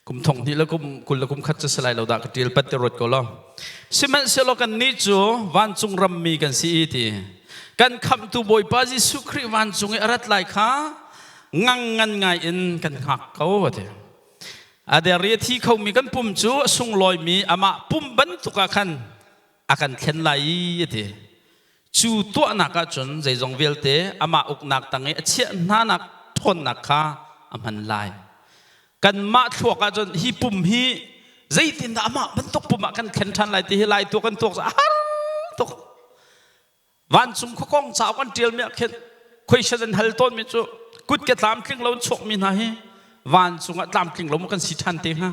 kum thong hnih le kum 21 cu si lai lo dah ka ṭial pat te ruat ko lo. Sihmanhsehlaw kannih cu vancung rammi kan si i ti. Kan khamhtu Bawipa Jesuh Khrih vancung i a rat lai kha ngang ngan ngai in kan hngak ko a ti. A der i a thi khomi kan pum cu a sunglawimi amah pum bantuk ah khan a kan thlen lai i a ti. Cu tuahnak ah cun zeizong vialte amah uknak tang i a chiah hnanak ṭhawnnak kha a hman lai. Kanmah thluak ah cun hi pum hi zeitindah amah bantuk pum ah kan thlen ṭhan lai ti hi lai tuak kan tuak a har tuk. Vancung khuakong cauk an ṭialmi ah khin khuaisat an hal tawnmi cu kut ke tlamtling lo in chuakmi hna hi vancung ah tlamtling lo maw kan si ṭhan te hnga?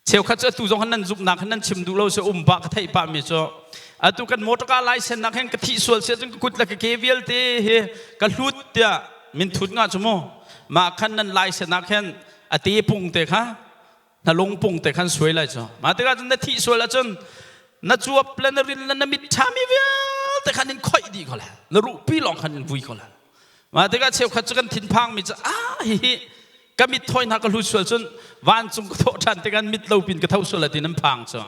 Cheukhat cu atu zong han nan zumhnak han nan chim duh lo si um pah ka theih pah mi cu atu kan motorka license nak hin ka thih sual sia cun ka kut le ka ke vialte hi ka hlut tiah min thut nga cu mu mah khan nan license nak hin a te pung te kha na lung pung te khan suai lai cu mah tikah cun na thih sual ahcun na cuap le na rin le na mit ṭhami vialte khan in khoih dih ko lai na ruhpi lawng khan in vui ko lai mah tikah cheukhat cu kan thinphang mi cu ah hihi ka mit thawi hna ka hlut sual cun vancung ka thawh ṭhan tikah mit lo pin ka tho sual ti nan phang cu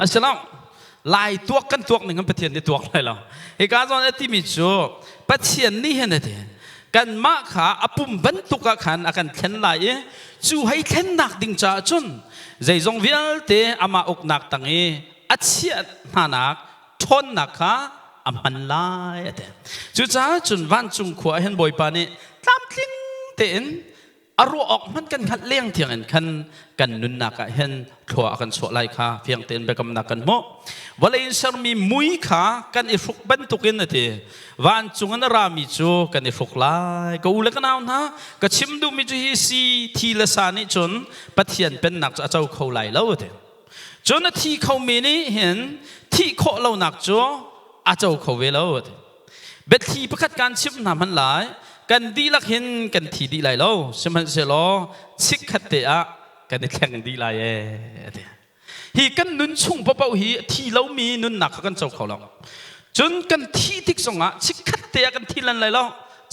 asilo lai tuak kan tuak ning kan Pathian nih tuak lai lo hika zawn a timi cu Pathian nih hin a ti kanmah kha a pum bantuk ah khan a kan thlen lai i cu hei thlennak ding caah cun zeizong vialte amah uknak tang i a chiah hnanak ṭhawnnak kha a hman lai a ti. Cucaah cun vancung khua ah hin Bawipa nih tlamtling tein a ruah awk hmanh kan hngalh leng tiang in khan kan nunnak ah hin thlua a kan chuah lai kha fiang tein biakamnak kan hmuh. Vawlei in sermi mui kha kan i hruk bantukin a ti. Vancung in a rami cu kan i hruk lai. Ka u le ka nau hna, ka chim duhmi cu hi si thi le sa nih cun Pathian pennak cu a co kho lai lo a ti. Cun a thi khomi nih hin thih khawh lonak cu a co kho ve lo. Biathli pakhat kaan chimh hna hmanh lai, kan dihlak hin kan thi dih lai lo, sihmanhsehlaw chikkhat te ah kan i thleng dih lai ee. A ti. Hi kan nun chung paohpaoh hi a thi lomi nunnak kha kan co kho lo. Cun kan thih tik zongah chikkhat te ah kan thi lan lai lo,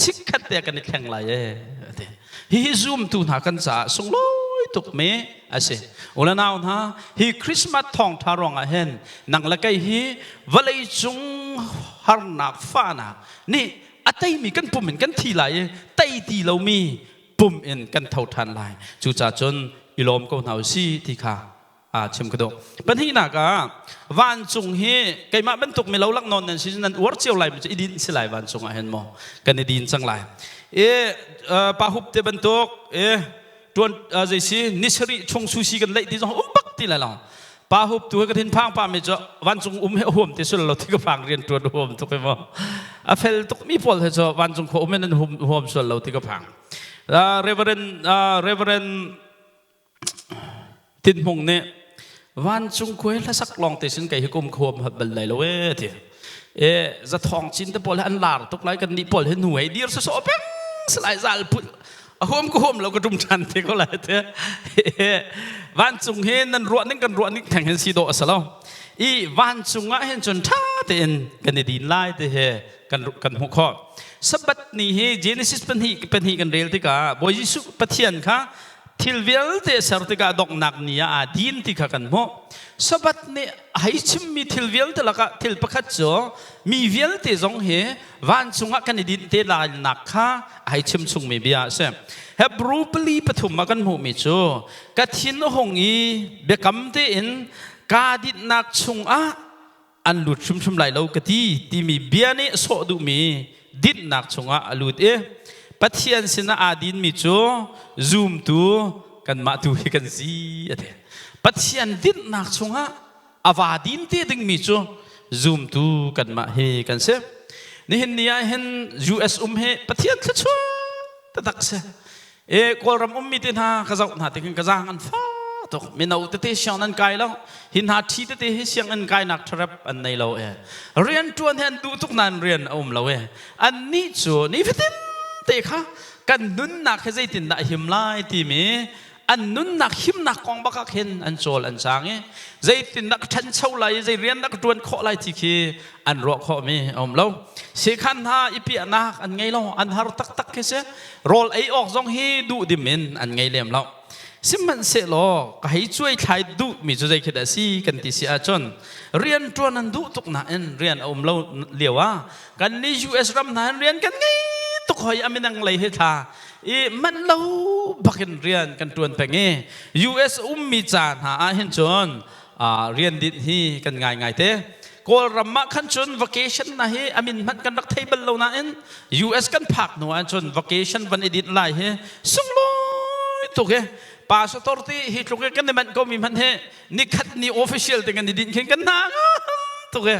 chikkhat te ah kan i thleng lai ee. A ti. Hihi zumtu hna kan caah sunglawi tukmi a si. U le nau hna, hi Christmas thawngṭha ruangah hin nang le kei hi vawlei cung harnak fahnak nih a teimi kan pum in kan thi lai i tei ti lomi pum in kan tho ṭhan lai. Cucaah cun i lawm ko hna u si ti kha chim ka duh. Pahnihnak ah vancung hi keimah bantuk mi lo lak nawn nan si nan uar cio lai mi cu i din si lai vancung ah hin maw kan i din cang lai. E pa hup te bantuk e tuan zei si ni sarih chung sushi kan leih ti zong um bak ti lai lo. Pa hup tu he ka thin phang pa mi cu vancung um he huam ti sul lo ti ka phang rian tuan huam tuk e maw. A fel tuk mi pawl he cu vancung khua um in an huam sual lo ti ka phang. Reverend Reverend Tinhmung nih vancung khuai hlasak lawng te sin kei hi kum khuam hat bal lai lo e ti. E zathawng cin te pawl hi an lar tuk lai kan nih pawl hi nu hei dir sawsawh peng salai zal put a huam ka huam lo ka tum than te ko lai te. Vancung hi nan ruah ning kan ruah ning theng hin si dawh a si lo. I vancung ah hin cun tha tein kan i din lai te he kan kan hmuh khawh. Sabbath ni hi Genesis pahnih kan rel tikah Bawi Jesuh Pathian kha thil vialte ser tikah donghnak ni ah aa din ti kha kan hmuh. Sabbath nih a hei chimmi thil vialte lakah thil pakhat cu mi vialte zong hi vancung ah kan i dinh te lainak kha a hei chim chungmi bia a si. Hebrew pali pathum ah kan hmuhmi cu ka thin a hung i biakam tein kaa dinhnak chungah an lut hrimhrim lai lo ka ti timi bia nih sawh duhmi dinhnak chungah a lut i Pathian sinah aa dinmi cu zumtu kanmah tu hi kan si a ti. Pathian dinhnak chungah a vaa din te dingmi cu zumtu kanmah hi kan si. Nihin ni ah hin US um hi Pathian thluachuah taktak si. E Kawlram ummi te hna ka zoh hna tikin ka zaang an fa tuk. Mino tete siang nan kai lo. Hi hna ṭhi tete hi sianginn kainak ṭharep an nei lo e. Rian ṭuan hi an duh tuk nain rian a um lo e. Annih cu nifatin te kha kan nunnak hi zeitindah a him lai timi an nunnak himnak kong bak ah khin an cawl an caang i zeitindah ka ṭhancho lai i zei rian dah ka ṭuan khawh lai ti khi an ruah khawhmi a um lo. Sekhan hna i piahnak an ngei lo, an har taktak khi si. Rawl ei awk zong hi duhdim in an ngei lem lo. Sihmanhsehlaw ka hei cuai thlai duh mi cu zei khi dah si kan ti si ahcun rian ṭuan an duh tuk nain rian a um lo lio ah kan nih US ram hna hin rian kan ngei tuk hoi a minang lei hi thla i manh lo bakin rian kan ṭuan peng i US ummi ca hna ah hin cun rian dinh hi kan ngai ngai te. Kawlram ah khan cun vacation na hi a min hmanh kan rak thei bal lo nain US kan phak hnu ah cun vacation van i dinh lai hi sunglawi tuk hi. Pastor ti hi tluk i kan i manh ko mi hmanh hi nikhat ni official te kan i dinh khin kan hna tuk i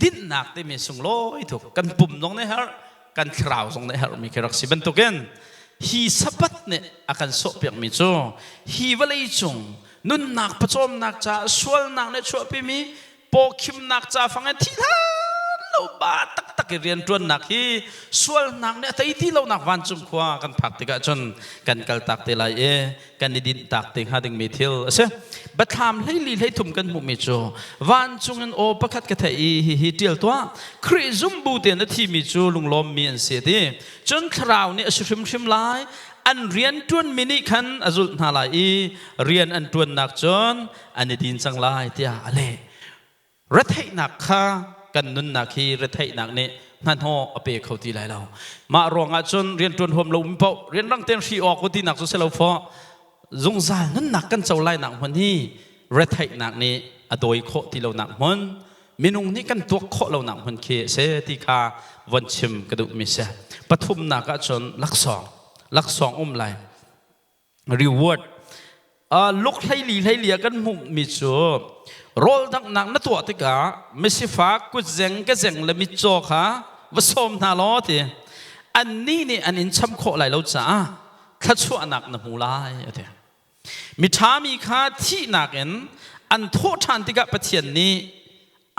dinhnak timi sunglawi tuk. Kan pum zong nih har, kan thlarau zong nih herhmi khi rak si bantukin hi Sabbath nih a kan sawhpiakmi cu hi vawlei cung nunnak pawcawmnak caah sualnak nih chuahpimi pawkhimnak ca fang in thi hlan lo ba taktak i rianṭuannak hi sualnak nih a tei ti lonak vancung khua kan phak tikah cun kan kaltak te lai i kan i dinhtak te hnga dingmi thil a si. Biathlam 14 13 kan hmuhmi cu vancung in aw pakhat ka theih i hihi ṭial tuah, Khrih zumbu tein a thimi cu lunglawmmi an si, a ti. Cun thlarau nih a si hrimhrim lai, an rian ṭuanmi nih khan a zulh hna lai i rian an ṭuannak cun an i din cang lai, tiah a leh. Retheihnak kha kan nunnak hi retheihnak nih hnahnawh a pe kho ti lai lo. Mah ruangah cun rianṭuan huam lo mi paoh rianrang tein hri awk u tinak cu si lo fawh. Zungzal nunnak kan co lainak hmun hi retheihnak nih a dawi khawh ti lonak hmun, minung nih kan tuak khawh lonak hmun khi a si ti kha von chim ka duhmi si. Pathumnak ah cun laksawng, laksawng um lai. Reward. Luk 14 14 ah kan hmuhmi cu rawl danghnak na tuah tikah misifak kutzeng kezeng le mitcaw kha va sawm hna law ti. Annih nih an in cham khawh lai lo caah thluachuahnak na hmu lai, a ti. Miṭha mi kha thihnak in an thawh ṭhan tikah Pathian nih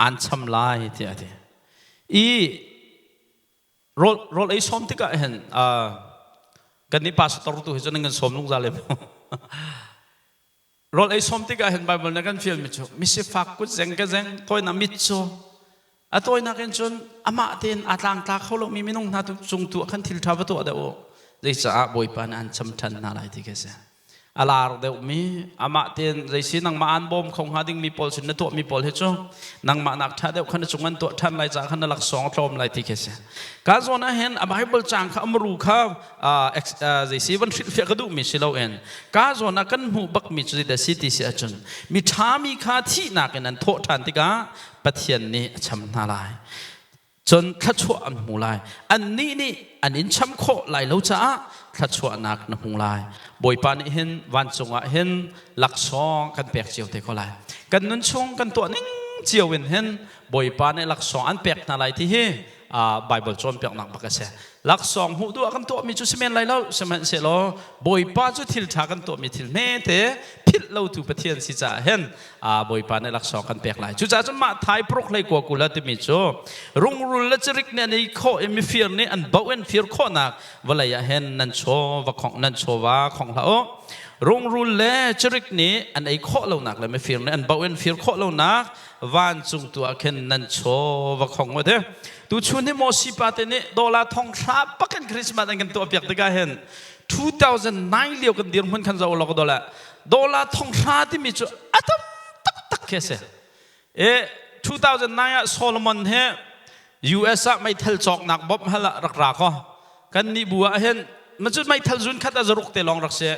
aan cham lai, tiah a ti. I rawl rawl ei sawm tikah hin kan nih pastor tu hi cun kan sawm zungzal le rawl ei sawm tikah hin Bible na kan fial mi cu misifak kut zeng ka zeng tawinak mit cu a tawinak in cun amah tein a tlangtla kho lomi minung hna tu cung tu ah khan thil ṭha va tuah deuh u, zeicaah Bawipa nih an cham ṭhan hna lai ti khi si. A lar deuhmi amah tein zeisi nangmah an bawm kho hnga dingmi pawl sin na tuahmi pawl hi cu nangmah nak ṭha deuh khan na cung an tuah ṭhan lai caah khan na laksawng a tlawm lai ti khi si. Ka zawn ah hin a Bible caang kha amru kha zeisi van hrilhfiah ka duhmi si loin ka zawn ah kan hmuh bakmi cu zeidah si ti si ahcun mi ṭhami kha thihnak in an thawh ṭhan tikah Pathian nih a cham hna lai, cun thluachuah an hmu lai. Annih nih an in cham khawh lai lo caah thluachuahnak na hmu lai. Bawipa nih hin vancung ah hin laksawng kan pek cio te ko lai. Kan nun chung kan tuah ning cio in hin Bawipa nih laksawng an pek hna lai ti hi Bible cawnpiaknak bak a si. Laksawng hmuh duh ah kan tuahmi cu si men lai lo, sihmanhsehlaw Bawipa cu thil ṭha kan tuahmi thil hmete philh lotu Pathian si caah hin Bawipa nih laksawng kan pek lai. Cucaah cun mah thai paruk 19 20 a timi cu rungrul le cirik nih an ei khawh i mifir nih an boh in fir khawhnak vawlei ah hin nan chaw va khong nan chawva khong hlah u. Rungrul le cirik nih an ei khawh lonak le mifir nih an boh in fir khawh lonak vancung tu ah khin nan chaw va khong u ti. Tuchun hi Mosi pa te nih dollar 1000 pakin Christmas an kan tuah piak tikah hin 2009 lio kan dirhmun khan zo lok dollar dollar 1000 timi cu a tam taktak khi a si. E 2009 ah Solomon he US ah meithal cawknak bawmh hal ah rak ra ko. Kan nih bu ah hin ma cu meithal zun khat a zaruk te lawng rak si.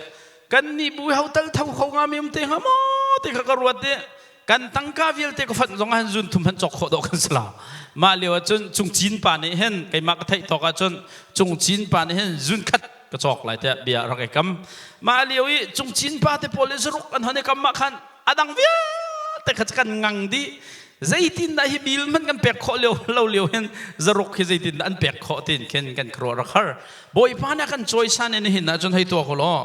Kan nih bu hotel tho kho nga mi um te hnga maw ti kha ka ruat i kan tangka vialte ka fanh zong ah hin zun thum han cawk khawh dawh kan si lo. Mah lio ah cun Cung Cin pa nih hin keimah ka theih tawk ah cun Cung Cin pa nih hin zun khat ka cawk lai tiah bia rak i kam. Mah lio i Cung Cin pa te pawl i zaruk an hon i kam ah khan a dang vialte kha kan ngang dih. Zeitin dah hi bil hmanh kan pek khawh lio lo lio hin zaruk hi zeitin dah an pek khawh tin khin kan khuaruah rak har. Bawipa nih a kan cawisan in hin ahcun hei tuah ko law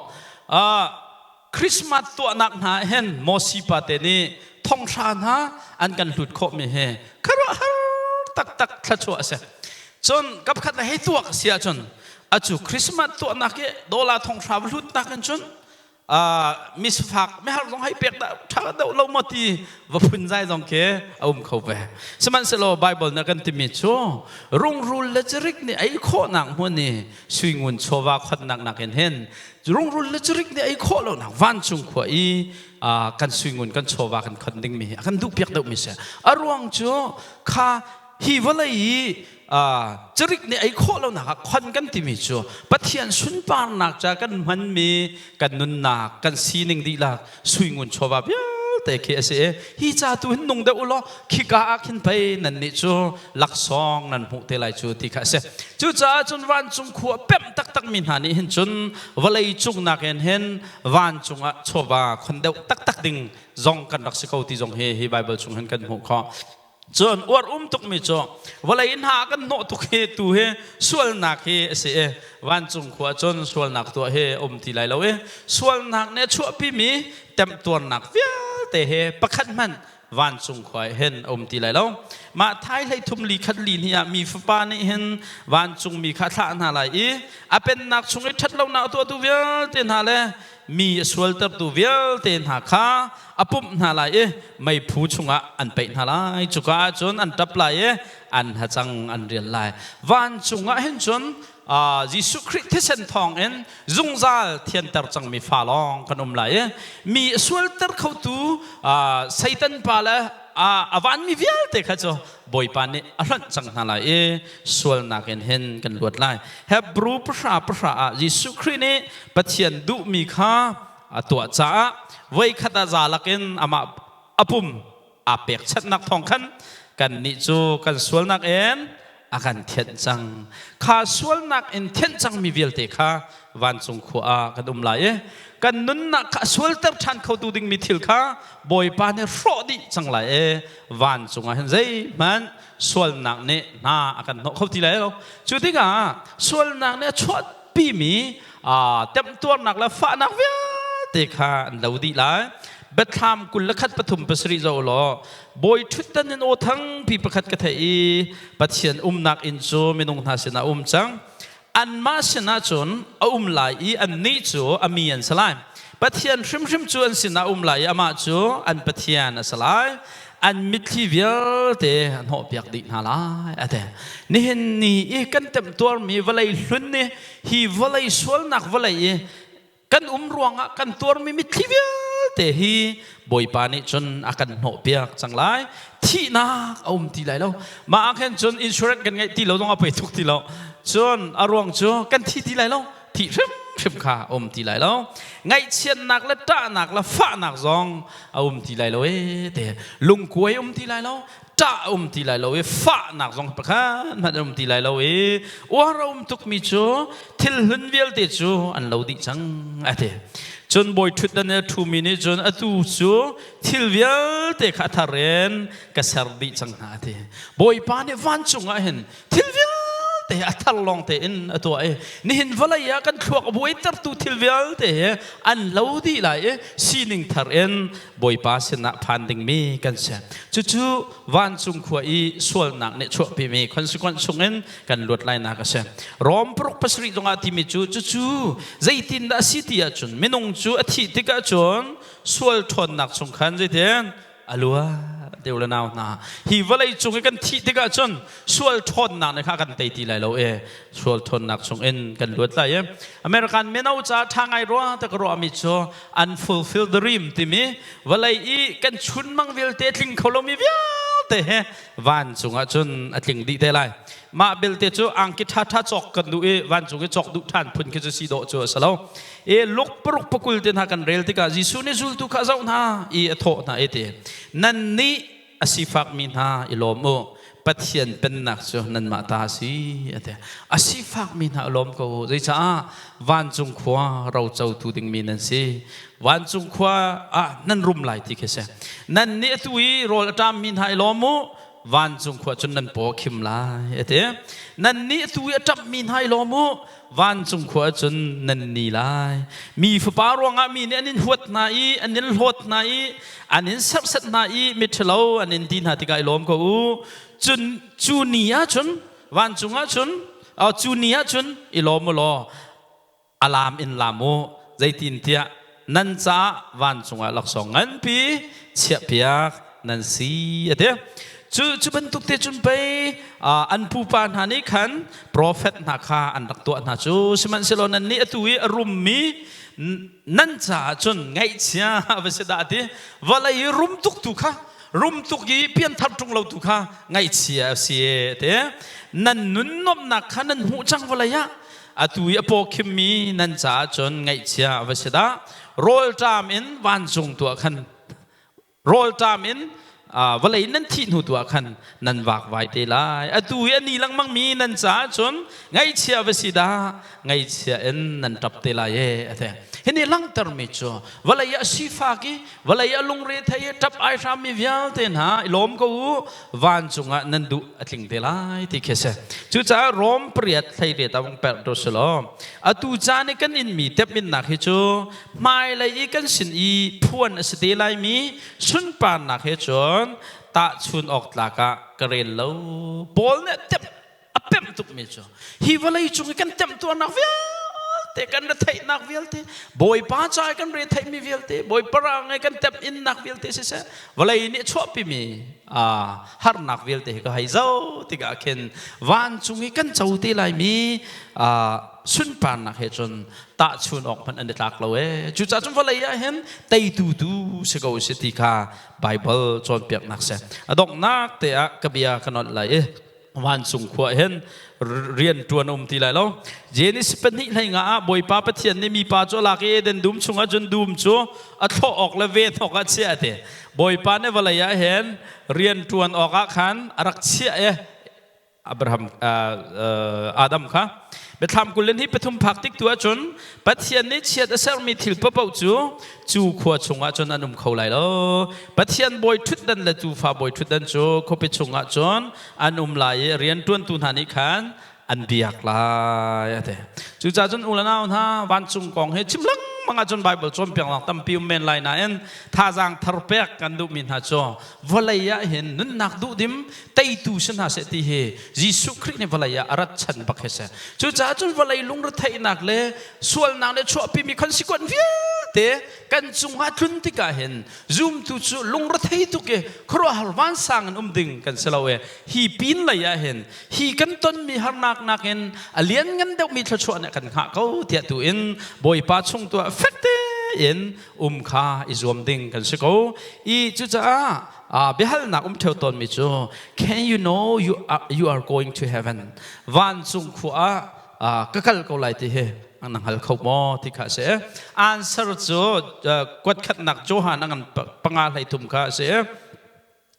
Christmas tuahnak hna hin Mosi pa te nih 3000 hna an kan hlut khawhmi hi khuaruahhar taktak thluachuah a si. Cun kapkhat le hei tuak si ahcun acu Christmas tuahnak i dollar 1000 va hlutnak in cun. Mi sifak mihar zong hei pek dah ṭha deuh lo maw ti va phun zai zong khi a um kho ve. Sihmanhsehlaw Bible nih a kan timi cu rungrul le cirik nih ei khawhnak hmun i suingun chawva khonnak nakin hin rungrul le cirik nih ei khawh lonak vancung khua i kan suingun kan chawva kan khon dingmi hi a kan duhpiak deuhmi si. A ruang cu kha hi vawlei i cirik nih ei khawh lonak ah khon kan timi cu Pathian sunparnak ca kan hmanmi kan nunnak kan sining dihlak suingun chawva vialte khi a si i hi ca tu hin nung deuh u law khika ah khin pei nannih cu laksawng nan hmuh te lai cu ti kha a si. Cucaah cun vancung khua pemh taktakmi hna nih hin cun vawlei cung nakin hin vancung ah chawva khon deuh taktak ding zong kan rak si ko ti zong hi hi Bible chung hin kan hmuh khawh. Cun uar um tukmi cu vawlei hna kan hnawh tuk hi tu hi sualnak hi a si i vancung khua cun sualnak tuah hi um ti lai lo i sualnak nih a chuahpimi temtuarnak vialte he pakhat hmanh vancung khua hin a um ti lai lo. Mah thai hlei thum li khat li hnih ah mi fapa nih hin vancung mi kha thlah hna lai i a pennak chung i ṭhatlonak a tuahtu vialte hna le mi a sualtertu vialte hna kha a pumh hna lai i meiphu chungah an peih hna lai. Cuka ah cun an ṭap lai i an hacang an rial lai. Vancung ah hin cun Jesuh Khrih thisen thawngin zungzal thianter cangmi fa lawng kan um lai i mi a sualter khotu Satan pa le a vanmi vialte kha cu Bawipa nih a hlonh cang hna lai i sualnak in hin kan luat lai. Hebrew 10:10 ah Jesuh Khrih nih Pathian duhmi kha a tuah caah voikhat ah za lakin amah a pum aa pekchanhnak thawng khan kannih cu kan sualnak in a kan thianh cang. Kha sualnak in thianh cangmi vialte kha vancung khua ah kan um lai i kan nunnak kha a sualter ṭhan khotu dingmi thil kha Bawipa nih hrawh dih cang lai i vancung ah hin zeihmanh sualnak nih hna a kan hnawh kho ti lai lo. Cu tikah sualnak nih a chuahpimi temtuarnak le fahnak vialte kha an lo dih lai. Biathlam 21 3 7 zoh law bawi ṭhutdan in aw thangpi pakhat ka theih i Pathian umnak inn cu minung hna sinah a um cang. Anmah sinah cun a um lai i annih cu a mi an si lai. Pathian hrimhrim cu an sinah a um lai i amah cu an Pathian a si lai. An mitthli vialte a hnawhpiak dih hna lai, a ti. Nihin ni i kan temtuarmi vawlei hlun nih hi vawlei sualnak vawlei i kan um ruangah kan tuarmi mitthli vialte hi Bawipa nih cun a kan hnawhpiak cang lai. Thihnak a um ti lai lo. Mah ah khan cun insurance kan ngeih ti lo zong a poi tuk ti lo. Cun a ruang cu kan thi ti lai lo. Thih hrimhrim kha a um ti lai lo. Ngaihchiatnak le ṭahnak le fahnak zong a um ti lai lo e te. Lungkuai um ti lai lo. Ṭah a um ti lai lo i fahnak zong pakhat hmanh a um ti lai lo i uar a um tukmi cu thil hlun vialte cu an lo dih cang a ti. Cun bawi ṭhutdan i a ṭhumi nih cun atu cu thil vialte kha a thar in ka ser dih cang hna a ti. Bawipa nih vancung ah hin thil vialte a thar lawng tein a tuah i nihin vawlei ah kan thluak a buaitertu thil vialte hi an lo dih lai i sining thar in Bawipa sinah phan dingmi kan si. Cucu vancung khua i sualnak nih chuahpimi consequence chungin kan luat lainak a si. Rom 6 7 zongah timi cu cucu zeitindah a si ti ahcun minung cu a thih tikah cun sual ṭhawnnak chung khan zeitin a lua deu le nau hna hi vawlei cung i kan thih tikah cun sual ṭhawnnak nih kha kan tei ti lai lo e sual ṭhawnnak chung in kan luat lai e. American mino ca ṭha ngai rua ta ka ruahmi cu unfulfilled dream timi vawlei i kan chunmang vialte tling kho lomi vialte he vancung ah cun a tling dih te lai. Mah belte cu angki ṭhaṭha cawk kan duh i vancung i cawk duh ṭhan phun khi cu si dawh cu a si lo e. Luk 6 20 te hna kan rel tikah Jesuh nih zultu kha a zoh hna i a thawh hna i ti nannih a sifakmi hna i lawm u, Pathian pennak cu nanmah ta a si a ti. A sifakmi hna i lawm ko u, zeicah vancung khua rocotu dingmi nan si. Vancung khua ah nan rum lai ti khi si. Nannih atu i rawl a ṭammi hna i lawm u, vancung khua cun nan paw khim lai a ti. Nannih atu i a ṭapmi hna i lawm u, vancung khua cun nan ni lai. Mi fapa ruangah mi nih an in huat hna i an in hlawt hna i an in serhsat hna i miṭhalo an in ti hna tikah i lawm ko u. Cun cu ni ah cun vancung ah cun cu ni ah cun i lawm u law a laam in laam u, zeitintiah Nan caah vancung ah laksawng nganpi chiahpiak nan si a ti. Cu bantuk te cun pei an pupa hna nih khan profet hna kha an rak tuah hna cu. Sihmanhsehlaw nannih atu i a rummi nan caah cun ngaihchia va si dah ti. Vawlei i rum tuk tu kha, rum tuk i pianthar ṭung lo tu kha ngaihchia a si e ti. Nan nun nuamhnak kha nan hmuh cang vawlei ah. Atu i a paw khimmi nan caah cun ngaihchia va si dah. Rawlṭam in vancung tuah khan, rawlṭam in vawlei nan thih hnu tuah khan nan vakvai te lai. Atu i a ni lengmangmi nan caah cun ngaihchia va si dah, ngaihchia in nan ṭap te lai e a ti. Hi nih langhtermi cu vawlei ah sifak i vawlei ah lungre thei i ṭap ai hrammi vialte hna i lawm ko u, vancung ah nan duh a tling te lai ti khi a si. Cucaah Rom pariat 18 ah vung perh tu si law, atu caan i kan inmi tepminnak hi cu hmailei i kan sin i phuan a si te laimi sunparnak he cun tahchun awk tlak ah ka rel lo. Paul nih tep a pemh tukmi cu hi vawlei cung i kan temtuarnak vialte, kan retheihnak vialte, Bawipa ca i kan retheihmi vialte, Bawipa rang i kan temh innak vialte siseh, vawlei nih chuahpimi harnak vialte hi ka hei zoh tikah khin vancung i kan co te laimi sunparnak he cun tahchun awk hmanh an i tlak lo ee. Cucaah cun vawlei ah hin teitu tu si ko si ti kha Bible cawnpiaknak si. A donghnak te ah ka bia ka nolh lai i vancung khua hin rian ṭuan um ti lai lo. Genesis 2:15 ah Bawipa Pathian nih mipa cu a lak i Eden dum chungah cun dum cu a thlawh awk le ven awk ah chiah a ti. Bawipa nih vawlei ah hin rian ṭuan awk ah khan a rak chiah i Abraham Adam kha Biathlam 23 phak tik tu ahcun Pathian nih chiat a sermi thil paohpaoh cu cu khua chungah cun an um kho lai lo. Pathian bawi ṭhutdan le tuufa bawi ṭhutdan cu khuapi chungah cun an um lai i rianṭuantu hna nih khan an biak lai a ti. Cucaah cun u le nau hna, vancung kong hi chim lengmang ahcun Baibal cawnpiaknak tampi um men lai nain thazaang thar pek kan duhmi hna cu vawlei ah hin nunnak duhdim teitu si hna seh ti hi Jesuh Khrih nih vawlei ah a rat chan bak hi si. Cucaah cun vawlei lungretheihnak le sualnak nih chuahpimi consequence vialte kan cungah tlun tikah hin zumtu cu lungrethei tuk i khuaruahhar vansang in um ding kan si lo i hi pin lei ah hin hi kan tonmi harnak nakin a lianngan deuhmi thluachuah nih kan hngah ko tiah tu in Bawipa chung tu ah fek tein um kha i zuam ding kan si ko. I cucaah biahalnak um theo tawnmi cu, can you know you are going to heaven? Vancung khua ah ka kal ko lai ti hi na hngal kho maw ti kha a si. Answer cu kuat khatnak Johan a ngan 5:33 kha a si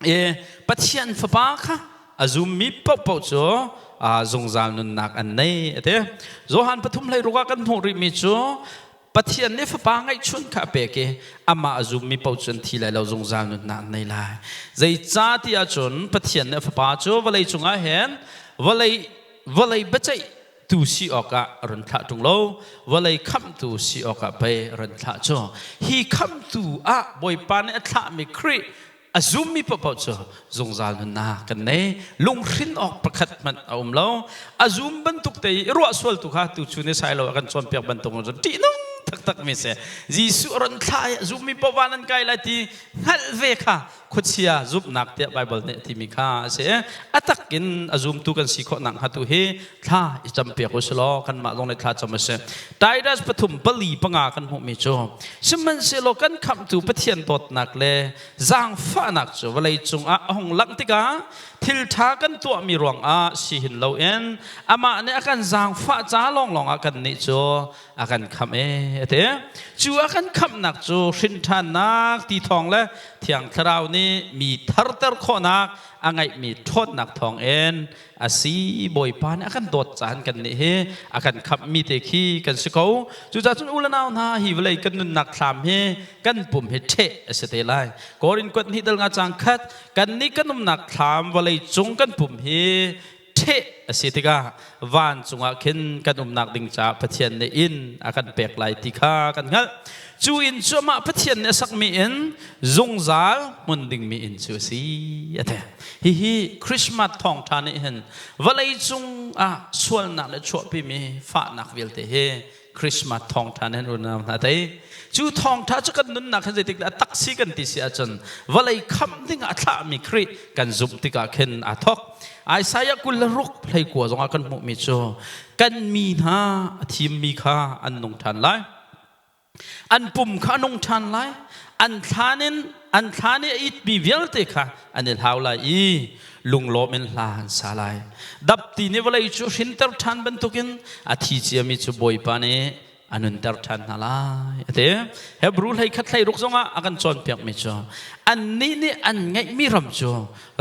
i Pathian Fapa kha a zummi paohpaoh cu zungzal nunnak an nei a ti. Johan 3:16 ah kan hmuh rihmi cu Pathian nih Fapa ngeihchun kha a pek i amah a zummi paoh cu an thi lai lo, zungzal nunnak an nei lai. Zeicah ti ahcun Pathian nih a Fapa cu vawlei cungah hin vawlei biaceih tu si awkah a run thlah ṭung lo, vawlei khamhtu si awkah pei a run thlah cu. Hi khamhtu ah Bawipa nih a thlahmi Khrih a zummi paohpaoh cu zungzal nunnak kan nei. Lunghrin awk pakhat hmanh a um lo. A zum bantuk te i ruah sual tu kha tuchun i Sailo a kan cawnpiak bantuk cun ṭihnung taktak mi si. Jesuh a run thlah i a zummi paoh van an kai lai ti hngalh ve kha khuachia zumhnak tiah Baibal nih a timi kha a si. A tak in a zumtu kan si khawh nakhnga tu hi thla i campiak u si law kanmah zong nih thla cam a si. Titus 3 4 5 kan hmuhmi cu, sihmanhsehlaw kan khamhtu Pathian dawtnak le zaangfahnak cu vawlei cungah a hung langh tikah thil ṭha kan tuahmi ruangah si hin loin amah nih a kan zaangfah ca lawnglawng ah kannih cu a kan khamh e a ti. Cu a kan khamhnak cu hrinṭhannak ti thawng le Thiang Thlarau nih mi tharter khawhnak a ngeihmi ṭhawnnak thawngin a si. Bawipa nih a kan dawt caan kan nih hi a kan khamhmi te khi kan si ko. Cucaah cun u le nau hna, hi vawlei kan nunnak thlam hi, kan pum hi ṭheh a si te lai. Korin kuat hnih dal nga cang khat, kan nih kan umnak thlam vawlei cung kan pum hi ṭheh. Cheh a si tikah vancung ah khin kan umnak ding caah Pathian nih inn a kan pek lai ti kha kan hngalh. Cu inn cu amah Pathian nih a sakmi inn, zungzal hmun dingmi inn cu a si, a ti. Hihi Christmas thawngṭha nih hin vawlei cung ah sualnak le chuahpimi fahnak vialte hi Christmas thawngṭha nih hin unau hna tei. Cu thawngṭha cu kan nunnak hin zeitik dah a tak si kan ti si ahcun vawlei khamh ding ah a thlahmi Khrih kan zumh tikah khin aa thawk. Isaiah 26 hleikua zongah kan hmuhmi cu kan mi hna a thimmi kha an nung ṭhan lai. An pum kha a nung ṭhan lai. An thlan in an thlan i a itmi vialte kha an i hlau lai i lunglawm in hla an sa lai. Dapti nih vawlei cu hrinter ṭhan bantukin a thi ciami cu Bawipa nih a nunter ṭhan hna lai a ti. Hebru hlei khat hlei ruk zongah a kan cawnpiakmi cu annih nih an ngeihmi ram cu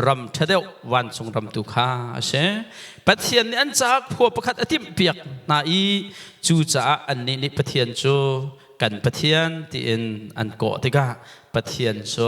ram ṭha deuh vancung ram tu kha a si. Pathian nih an caah khua pakhat a timhpiak hna i cucaah annih nih Pathian cu kan Pathian tiin an kawh tikah Pathian cu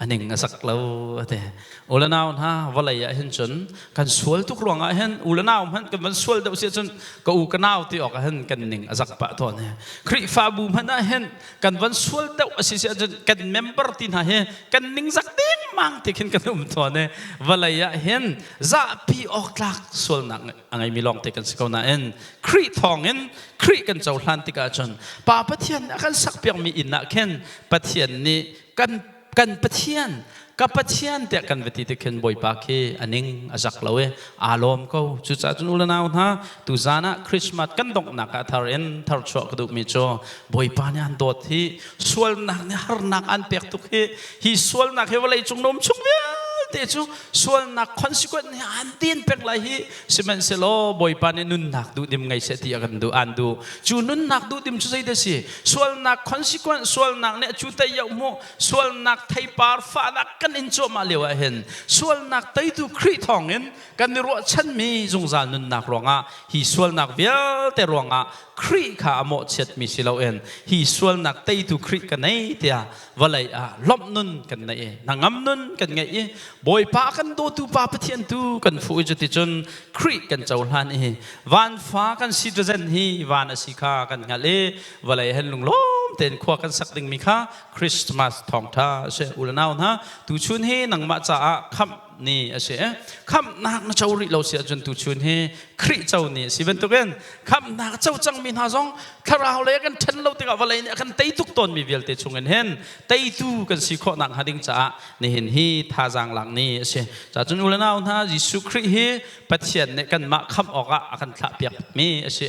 a ning a zak lo a ti. U le nau hna vawlei ah hin cun kan sual tuk ruangah hin u le nau hmanh kan van sual deuh si ahcun ka u ka nau ti awk ah hin kan ning a zak pah tawn he. Khrihfabu hmanh ah hin kan van sual deuh a si si ahcun kan member ti hna hi kan ning zak dengmang ti khin kan um tawn i vawlei ah hin zahpi awk tlak sualnak a ngeimi lawngte kan si ko nain Khrih thawngin Khrih kan cohlan tikah cun Pa Pathian nih a kan sakpiakmi inn ah khin Pathian nih kan kan Pathian ka Pathian tiah kan va ti tik khin Bawipa khi a ning a zak lo i aa lawm ko. Cucaah cun u le nau hna, tuzan ah Christmas kan donghnak ah thar in tharchuah ka duhmi cu Bawipa nih an dawt hi sualnak nih harnak an pek tuk hi hi sualnak hi vawlei cung na um chung vialte cu sualnak consequence nih an tin peng lai hi. Sihmanhsehlaw Bawipa nih nunnak duhdim ngei seh ti a kan duh an duh. Cu nunnak duhdim cu zeidah si? Sualnak consequence, sualnak nih cu tei yoh mu, sualnak theipar fahnak kan in cuahmah lio ah hin sualnak teitu Khrih thawngin kan i ruahchanmi zungzal nunnak ruangah hi sualnak vialte ruangah Khrih kha a mawhchiatmi si loin hi sualnak teitu Khrih ka nei tiah vawlei ah lawmh nun kan nei i hnangam nun kan ngeih i Bawipa kan dawtu Pa Pathian tu kan fuh i cuticun Khrih kan cohlan i vanfa kan citizen hi van a si kha kan hngalh i vawlei hen lunglawm tein khua kan sak dingmi kha Christmas thawngṭha a si. U le nau hna, tuchun hi nangmah caah khamh ni a si. Khamhnak na co rih lo si ahcun tuchun hi Khrih co ni a si bantukin khamhnak co cangmi hna zong thlarau lei kan ṭhen lo tikah vawlei nih a kan tei tuk tawnmi vialte chungin hin teitu kan si khawh nakhnga ding caah nihin hi thazaang lak ni a si. Cacun u le nau hna, Jesuh Khrih hi Pathian nih kanmah khamh awkah a kan thlahpiakmi a si.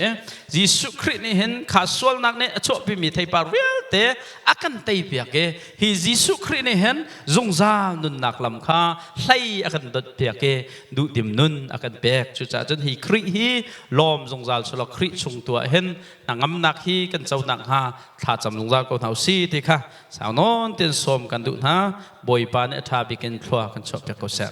Jesuh Khrih nih hin kha sualnak nih a chuahpimi theipar vialte a kan teipiak i hi Jesuh Khrih nih hin zungzal nunnak lam kha hlei a kan donhpiak i duhdim nun a kan pek. Cucaah cun hi Khrih hi lawm zungzal sulaw Khrih chung tu ah hin hnangamnak hi kan co nakhnga thla cam zungzal ko hna usih ti kha sau nawn tein sawm kan duh hna. Bawipa nih a ṭha bik in thlua kan chuahpiak ko seh.